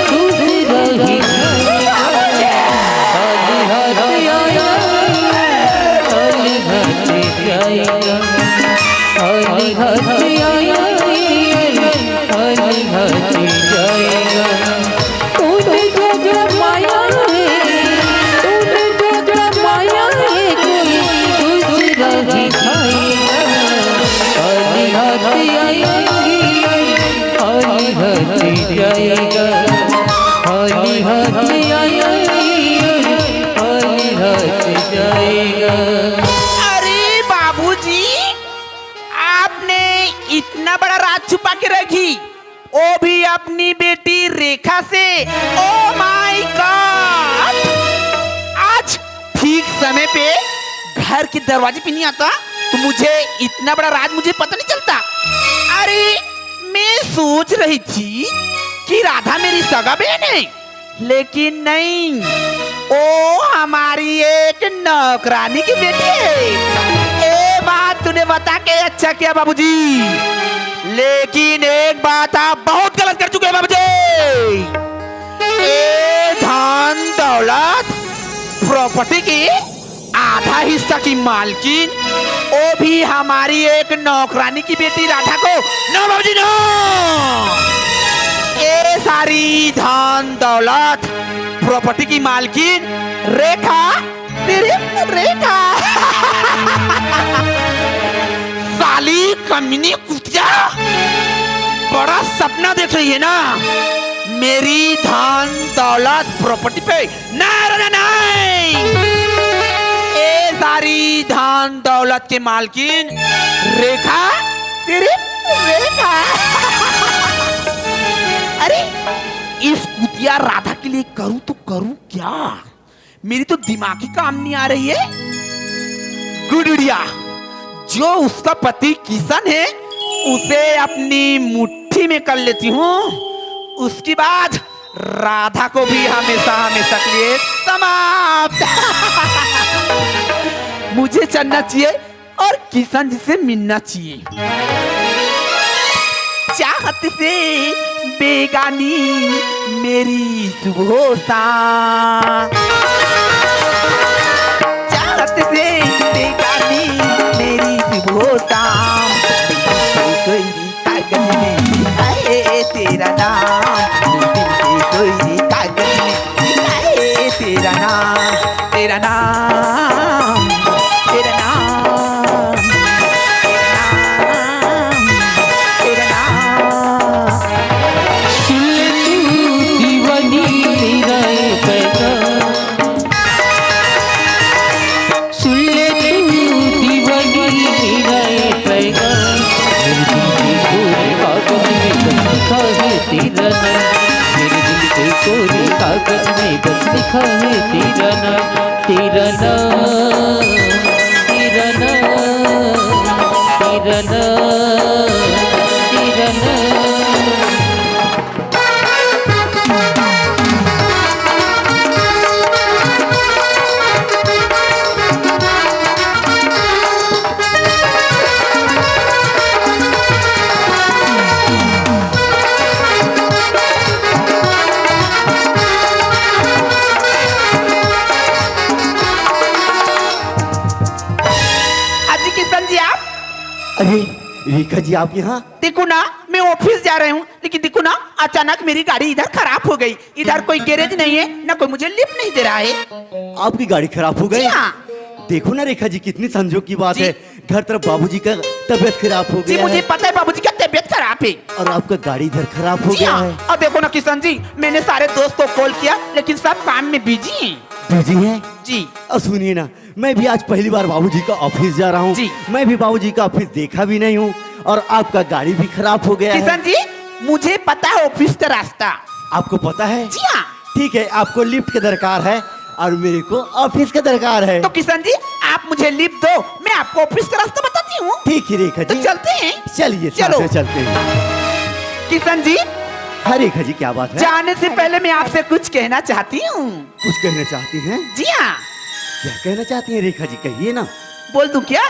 खुश रही। अली हाथ आया, अली हाथ जाएगा, अली हाथ आया, अली हाथ जाएगा। तूने जो जमाया है, तूने जो जमाया है, कोई दूसरा दिखाएगा। अली हाथ आएंगे, अली हाथ जाएगा, अली हाथ आएंगे, अली हाथ जाएगा। अरे बाबूजी, आपने इतना बड़ा राज छुपा के रखी, वो भी अपनी बेटी रेखा से। Oh my God! आज ठीक समय पे घर के दरवाजे पे नहीं आता तो मुझे इतना बड़ा राज मुझे पता नहीं चलता। अरे, मैं सोच रही थी कि राधा मेरी सगा बहन है, लेकिन नहीं, वो हमारी एक नौकरानी की बेटी है। ये बात तूने बता के अच्छा किया बाबूजी, लेकिन एक बात आप बहुत गलत कर चुके हैं बाबूजी। ये धन दौलत प्रॉपर्टी की आधा हिस्सा की मालकिन, वो भी हमारी एक नौकरानी की बेटी राधा को। नो बाबूजी, नो। ये सारी धन दौलत प्रॉपर्टी की मालकिन रेखा, मेरी रेखा। साली कमीनी कुतिया, बड़ा सपना देख रही है ना, मेरी धन दौलत प्रॉपर्टी पे। नहीं, नहीं, नहीं। ये सारी धन दौलत के मालकिन रेखा, तेरी रेखा। अरे, इस कुतिया राधा के लिए करूं तो करूं क्या? मेरी तो दिमाग ही काम नहीं आ रही है। गुडुड़िया, जो उसका पति किशन है, उसे अपनी मुट्ठी में कर लेती हूँ। उसके बाद राधा को भी हमेशा हमेशा के लिए समाप्त। मुझे चलना चाहिए और किशन जी से मिलना चाहिए। चाहत से बेगानी मेरी सुबह शाम, चाहत से बेगानी मेरी सुबह शाम। कागज में लिखा है तेरा नाम, दिल के कोई कागज में लिखा है तेरा नाम, तेरा नाम, तेरा नाम, तेरा नाम, तेरा नाम। सुन ले तू दीवानी मेरा ये पैगाम, सुन ले तू दीवानी मेरा ये पैगाम, मेरे दिल के कोरे कागज में बस लिखा है तेरा नाम, मेरे दिल के कोरे कागज में बस लिखा है तेरा नाम, तेरा नाम, तेरा नाम, तेरा नाम, तेरा नाम। अजी किशन जी, आप? अरे, रेखा जी, आप यहाँ? देखो ना, मैं ऑफिस जा रही हूँ, लेकिन देखो ना, अचानक मेरी गाड़ी इधर खराब हो गई। इधर कोई गैरेज नहीं है, ना कोई मुझे लिफ्ट नहीं दे रहा है। आपकी गाड़ी खराब हो गई? जी हाँ। देखो ना रेखा जी, कितनी संजोग की बात जी। है, घर तरफ बाबूजी का तबीयत खराब हो जी, गया मुझे है। पता है बाबूजी का तबीयत खराब है। और आपका गाड़ी इधर खराब हो जी गया हाँ। है। और देखो ना किशन जी, मैंने सारे दोस्त को कॉल किया, लेकिन सब काम में बिजी हैं। बिजी हैं? जी। और सुनिए ना, मैं भी आज पहली बार बाबूजी का ऑफिस जा रहा हूँ। जी। मैं भी बाबूजी का ऑफिस देखा भी नहीं हूँ और आपका गाड़ी भी खराब हो गया है। किशन जी, मुझे पता है ऑफिस का रास्ता। आपको पता है? जी हाँ। ठीक है, आपको लिफ्ट का दरकार है और मेरे को ऑफिस का दरकार है। तो किशन जी, आप मुझे लिफ्ट दो, मैं आपको ऑफिस का रास्ता बताती हूँ। ठीक है रेखा तो जी। चलते हैं। चलिए, चलो। साथ में चलते हैं। किशन जी। हाँ रेखा जी, क्या बात है? जाने से पहले मैं आपसे कुछ कहना चाहती हूँ। कुछ कहना चाहती हैं? जी हाँ। क्या कहना चाहती हैं रेखा जी, कहिए ना। बोल दूं क्या?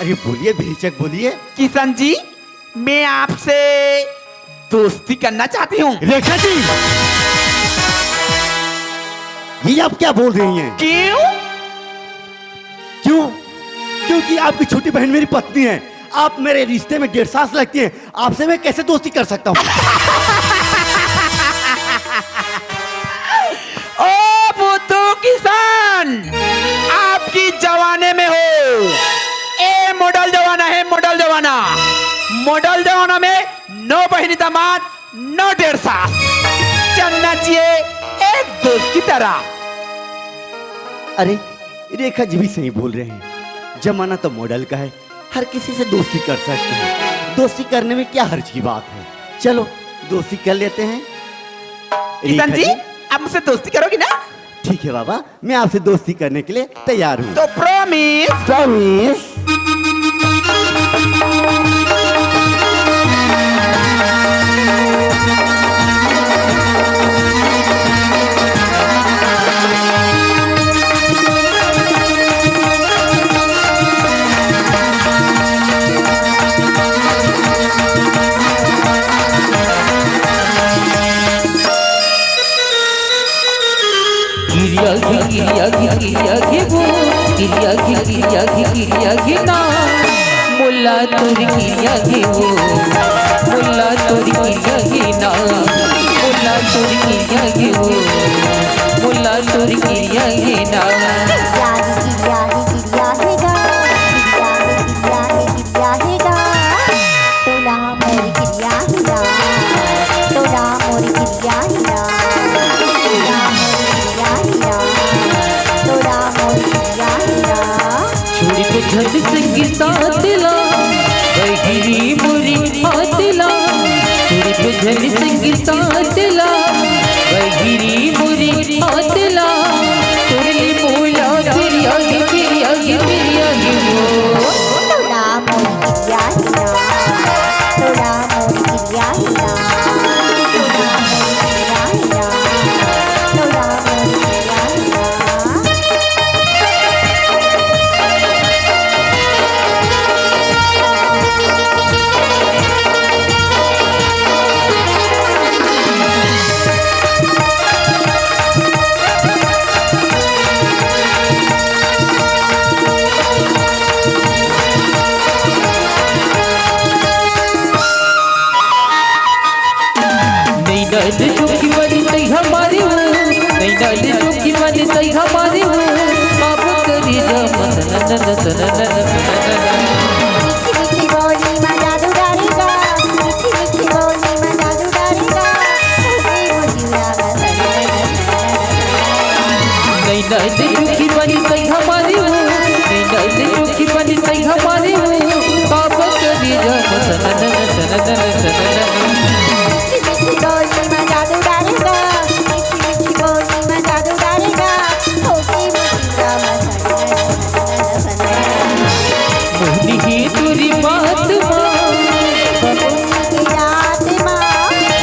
अरे बोलिए, बेहिचक बोलिए। किशन जी, मैं आपसे दोस्ती करना चाहती हूँ। रेखा जी, ये आप क्या बोल रही हैं? क्यों? क्यों? क्योंकि आपकी छोटी बहन मेरी पत्नी है। आप मेरे रिश्ते में डेढ़ सांस लगती हैं। आपसे मैं कैसे दोस्ती कर सकता हूँ? ओ बुद्धू किशन, आपकी जमाने में हो। ए मॉडल जमाना है, मॉडल जमाना। मॉडल जमाना में नौ बहिनी दामाद, नौ डेढ़ सांस। चलना चाहिए एक दोस्त की तरह। अरे, रेखा जी भी सही बोल रहे हैं, जमाना तो मॉडल का है, हर किसी से दोस्ती कर सकते हैं। दोस्ती करने में क्या हर्ज की बात है? चलो, दोस्ती कर लेते हैं। किशन रेखा जी, जी। आप मुझसे दोस्ती करोगी ना? ठीक है बाबा, मैं आपसे दोस्ती करने के लिए तैयार हूँ। तो प्रॉमिस? प्रॉमिस। किरिया घे, किरिया घे, किरिया घे वो, किरिया घे, किरिया घे, किरिया घे ना। मोला तोर किरिया घे वो, मोला तोर किरिया घे ना। मोला तोर किरिया घे वो, मोला तोर किरिया घे ना। किरिया घे, किरिया घे, किरिया घे गा। किरिया घे, किरिया घे, किरिया घे गा। तोला मोर किरिया घे ना। तोला मोर किरिया घे ना। तोला मोर किरिया घे ना। तोला मोर किरिया घे ना। छोड़ी के झट संगी साथ ला, बहिरी मोरी हाथ ला। छोड़ी के झट संगी साथ ला, बहिरी मोरी हाथ ला। तोर ले मोला किरिया घे, किरिया घे, किरिया घे वो। तोला मोर किरिया घे ना। तोला मोर किरिया घे ना। तोला मोर किरिया घे ना। तोला मोर किरिया घे ना। नैना ले चुकी मन तई हमारे हो, नैना ले चुकी मन तई हमारे हो, बाबू करी जा मन। मीठी मीठी बोली में जादू डालेगा, मीठी मीठी बोली में जादू डालेगा। नैना ले चुकी मन तई हमारे हो, नैना ले चुकी मन तई हमारे हो, बाबू करी जा मन। मीठी मीठी बोली में जादू डालेगा, मीठी मीठी बोली में जादू डालेगा। होके मुझे मोहनी ही तुरी बात माँ। बबुनी की रात माँ।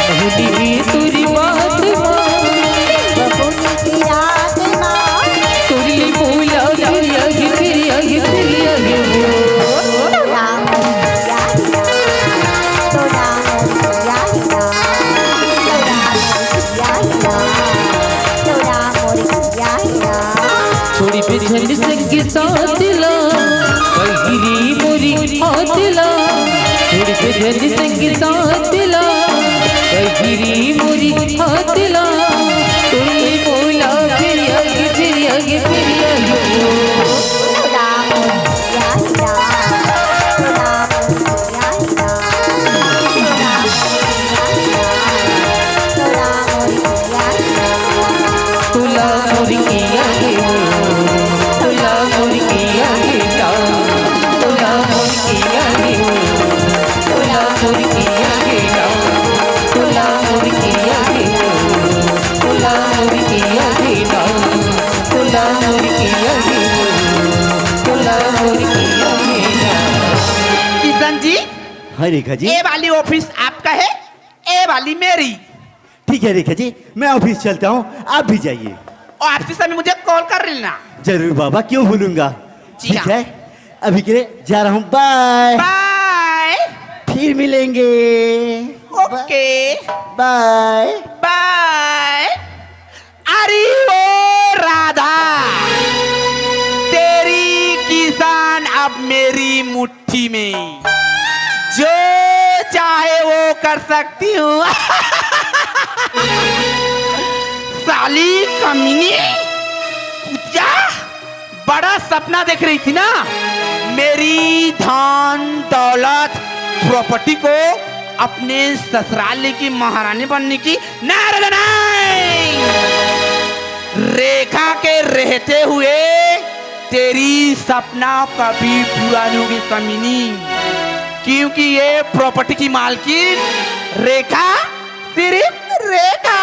मोहनी ही तुरी बात माँ। बबुनी की रात माँ। तुरली बोला फिर आगे, फिर आगे, फिर आगे वो। राम छोड़ी बिछल संग साथ ला, बहिरी मोरी हाथ ला। छोड़ी बिछल संग साथ ला, बहिरी मोरी हाथ ला। तुम बोला फिर आगे, फिर आगे, फिर आगे। तोला मोर किया गे वो, तोला मोर किया गे ना, तोला मोर किया गे वो, तोला मोर किया गे ना, तोला मोर किया गे वो। हाँ रेखा जी। ये वाली ऑफिस आपका है, ये वाली मेरी। ठीक है रेखा जी, मैं ऑफिस चलता हूँ, आप भी जाइए। और आपसे समय मुझे कॉल कर लेना। जरूर बाबा, क्यों भूलूंगा। जी ठीक हाँ। है, अभी के लिए जा रहा हूँ, बाय। बाय। फिर मिलेंगे। ओके। बाय। बाय। अरे ओ राधा, तेरी किसान अब मेरी मुट्ठी में, जो चाहे वो कर सकती हूँ। साली कमीनी, कुतिया, बड़ा सपना देख रही थी ना, मेरी धन दौलत प्रॉपर्टी को अपने ससुराल की महारानी बनने की। नारद नहीं, रेखा के रहते हुए तेरी सपना कभी पूरा नहीं होगी कमीनी, क्योंकि ये प्रॉपर्टी की मालकिन रेखा, सिर्फ रेखा।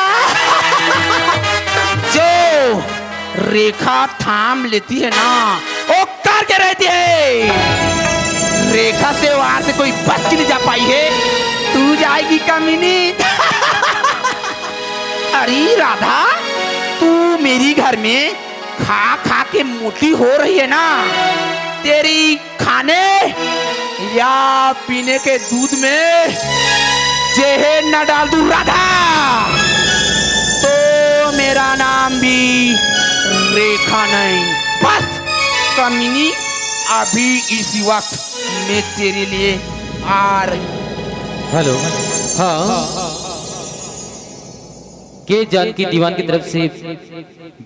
जो रेखा थाम लेती है ना, वो करके रहती है। रेखा से वहां से कोई बच के नहीं जा पाई है। तू जाएगी कमीनी। अरे राधा, तू मेरी घर में खा खा के मोटी हो रही है ना, तेरी खाने या पीने के दूध में जहर न डाल दूं राधा, तो मेरा नाम भी रेखा नहीं। बस कमीनी, अभी इसी वक्त मैं तेरे लिए आ रही हूँ। हेलो। हाँ। के जानकी दीवान की तरफ से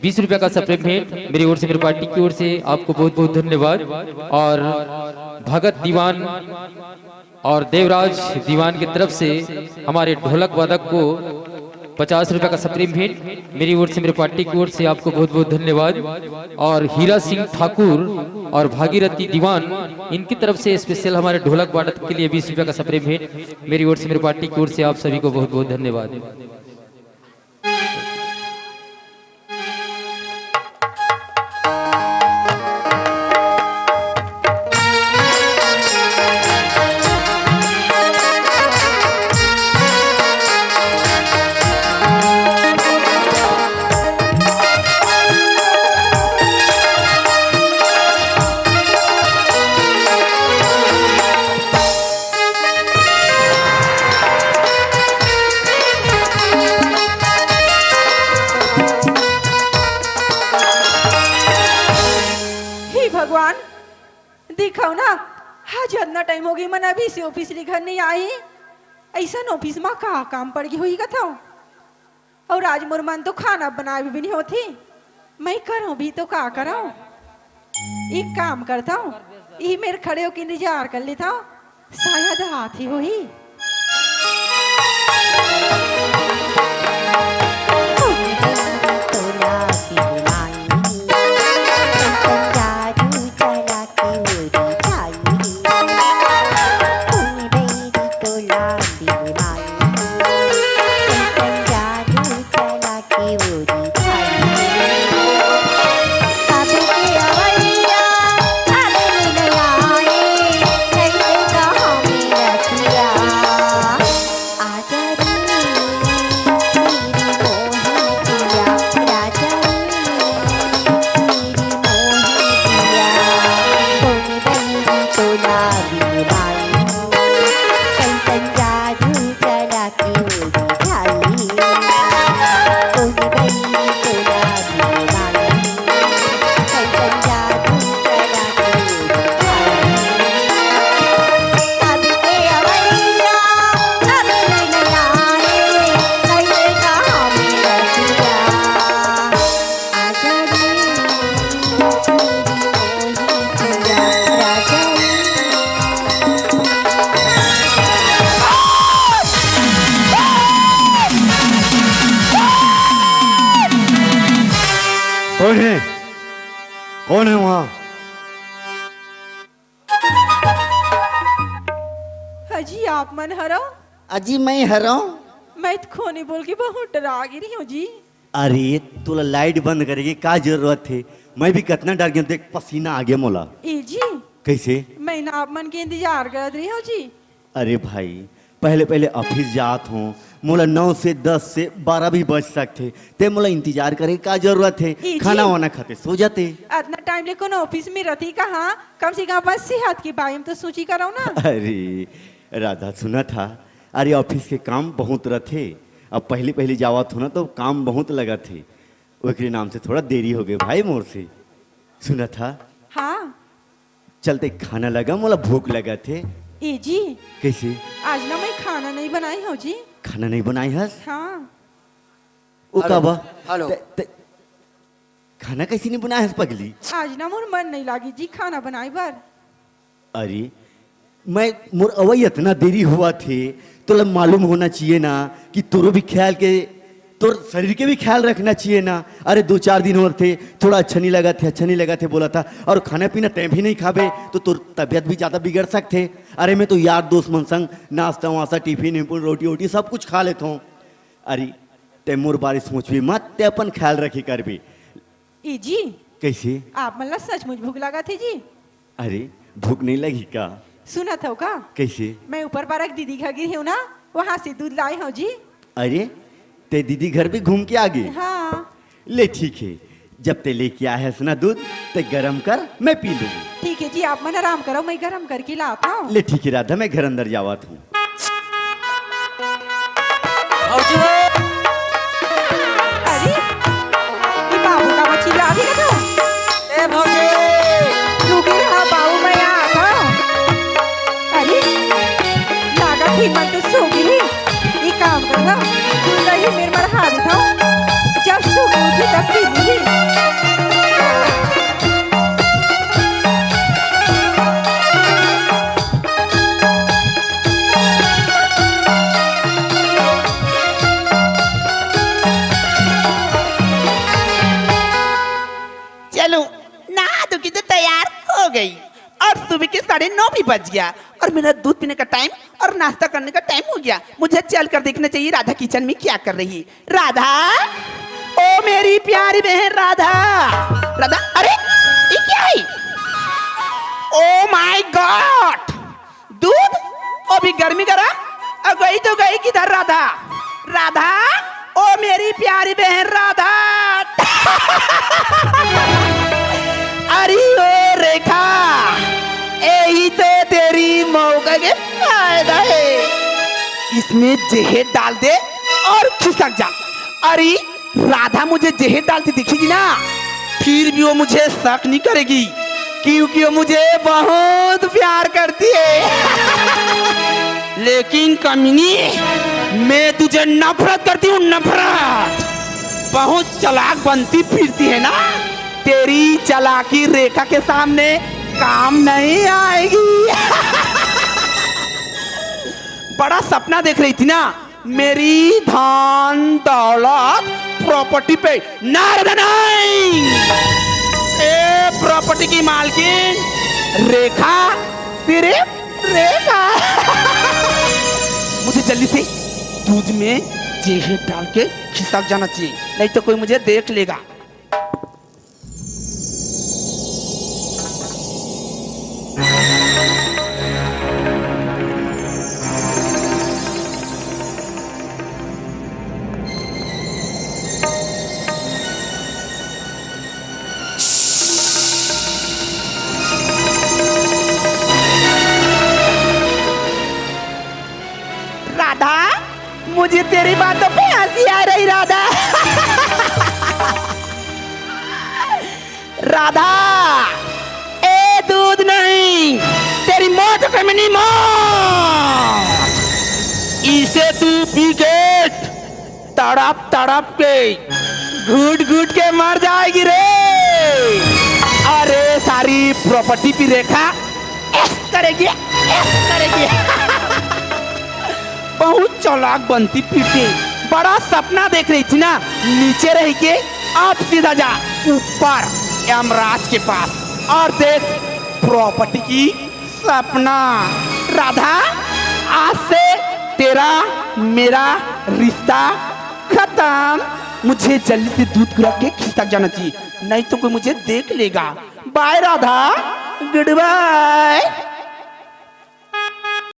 बीस रुपया का सप्रेम भेंट मेरी ओर से, मेरी पार्टी की ओर से आपको बहुत बहुत धन्यवाद। और भगत दीवान और देवराज दीवान की तरफ से हमारे ढोलक वादक को पचास रुपया का सप्रेम भेंट मेरी ओर से, मेरी पार्टी की ओर से आपको बहुत बहुत धन्यवाद। और हीरा सिंह ठाकुर और भागीरथी दीवान, इनकी तरफ से स्पेशल हमारे ढोलक वादक के लिए बीस रुपया का सप्रेम भेंट मेरी ओर से, मेरी पार्टी की ओर से आप सभी को बहुत बहुत धन्यवाद। हे भगवान, दिखाओ ना, आज इतना टाइम हो गई, मन अभी से ऑफिस ले घर नहीं आई। ऐसा ऑफिस में का काम पड़ गई होई कथो? और आज मोर मन तो खाना बनाए भी नहीं होती, मैं करूँ भी तो का करूँ? एक काम करता हूँ, ये मेरे खड़े होके इंतजार कर लेता हूँ, शायद हाथ ही होही। कौन है? कौन है वहाँ? अजी, आप मन हरो? अजी, मैं हरो। मैं तो खोनी बोल के बहुत डरा गे रही हूँ जी। अरे, तोला लाइट बंद करे के का जरूरत है? मैं भी कितना डर गया, देख पसीना आ गया मोला। ए जी। कैसे? मैं ना आप मन के इंतजार करत रही हूँ जी। अरे भाई, पहले पहले ऑफिस जात हों, मोला नौ से दस से बारह भी बज सकथे, ते मोला इंतजार करे का जरूरत हे? ए जी। खाना वाना खाते सो जाते। अतना टाइम ले कोनो ऑफिस में रहिथे का? हाँ, कम से कम अपन सेहत के बारे में तो सोची करव ना। अरे राधा, सुनत हा, अरे ऑफिस के काम बहुत रथे। अब पहली पहली जावत हों ना, तो काम बहुत लगथे, ओकरे नाम से थोड़ा देरी हो गे भाई मोर से। सुनत हा? हाँ। चलते खाना लगा, मोला भूख लगथे। ए जी। कैसे? आज ना मैं खाना नहीं बनाई हों जी। खाना नहीं बनाई हस? हाँ। ओ हेलो, का बा? हेलो। ते, ते, खाना कैसे नहीं बनाए हस पगली? आज ना मोर मन नहीं लागे जी खाना बनाए बर। अरे, मैं, मोर अवई अतना देरी होवथे, तोला मालूम होना चाहिए ना कि तोरो भी ख्याल के, तोर शरीर के भी ख्याल रखना चाहिए ना। अरे, दो चार दिन होवथे, थोड़ा अच्छा नहीं लगथे, अच्छा नहीं लगथे बोलत हा, और खाना पीना तैं भी नहीं खाबे तो तोर तबियत भी ज्यादा बिगड़ सकथे। अरे, मैं तो यार दोस्त मन संग नाश्ता वास्ता, टिफिन विफिन, रोटी वोटी सब कुछ खा लेत हों। अरे, तैं मोर बारे सोचबे मत, तैं अपन ख्याल रखे करबे। ए जी। कैसे? आप मन ला सचमुच भूख लागत हे जी? अरे, भूख नहीं लगी का? सुनत हव का? कैसे? मैं ऊपर पारा के दीदी घर गे हों ना, वहाँ से दूध लाए हों जी। अरे, तैं दीदी घर भी घूम के आ गे? हाँ। ले ठीक हे, जब तैं लेके आए हस ना दूध, तैं गरम कर, मैं पी लूँ। ठीक हे जी, आप मन आराम करव, मैं गरम करके लात हों। ले ठीक हे राधा, मैं घर अंदर जावत हों। भौजी हो। अरे, ये बाबू का बच्ची ला भी लगा। ए भौजी। रुकी रहा बाबू, मैं यहाँ आता हूँ। अरे, लागत हे मन तो सो गे। ये काम कर ना, तू नहीं मेरे मर हाथ था। जब सो गे उठे तब पी ली। चलो, नहा धो के तो तैयार हो गई और सुबह के साढ़े नौ भी बज गया और मेरा दूध पीने का टाइम और नाश्ता करने का टाइम हो गया। मुझे चल कर देखना चाहिए राधा किचन में क्या कर रही है। राधा, ओ मेरी प्यारी बहन राधा। राधा, अरे, ये क्या है? ओ माय गॉड, दूध अभी गर्मी गरम, और गई तो गई किधर राधा? राधा, ओ मेरी प्यारी बहन राधा। अरे ओ रेखा, यही तो तेरी मौका के फायदा है, इसमें जहर डाल दे और खिसक जा। अरे राधा मुझे जहर डालती दिखेगी ना, फिर भी वो मुझे शक नहीं करेगी, क्योंकि वो मुझे बहुत प्यार करती है। लेकिन कमीनी, मैं तुझे नफरत करती हूँ, नफरत। बहुत चालाक बनती फिरती है ना, तेरी चालाकी रेखा के सामने काम नहीं आएगी। बड़ा सपना देख रही थी ना, मेरी धन दौलत प्रॉपर्टी पे नारद नहीं। ए प्रॉपर्टी की मालकिन रेखा, सिर्फ रेखा। मुझे जल्दी से दूध में जहर डाल के खिसक जाना चाहिए, नहीं तो कोई मुझे देख लेगा। राधा, मुझे तेरी बातों पे हंसी आ रही राधा। राधा, ए दूध नहीं, तेरी मौत कमीनी मौत। इसे तू पी के तड़प तड़प के घुट घुट के मर जाएगी रे। अरे सारी प्रॉपर्टी भी रेखा ऐस करेगी, ऐस करेगी। बहुत चालाक बनती फिरती, बड़ा सपना देख रही थी ना, नीचे रह के आप सीधा जा ऊपर यमराज के पास और देख प्रॉपर्टी की सपना। राधा, आज से तेरा मेरा रिश्ता खत्म। मुझे जल्दी से दूध पिला के खिसक जाना चाहिए, नहीं तो कोई मुझे देख लेगा। बाय राधा, गुड बाय।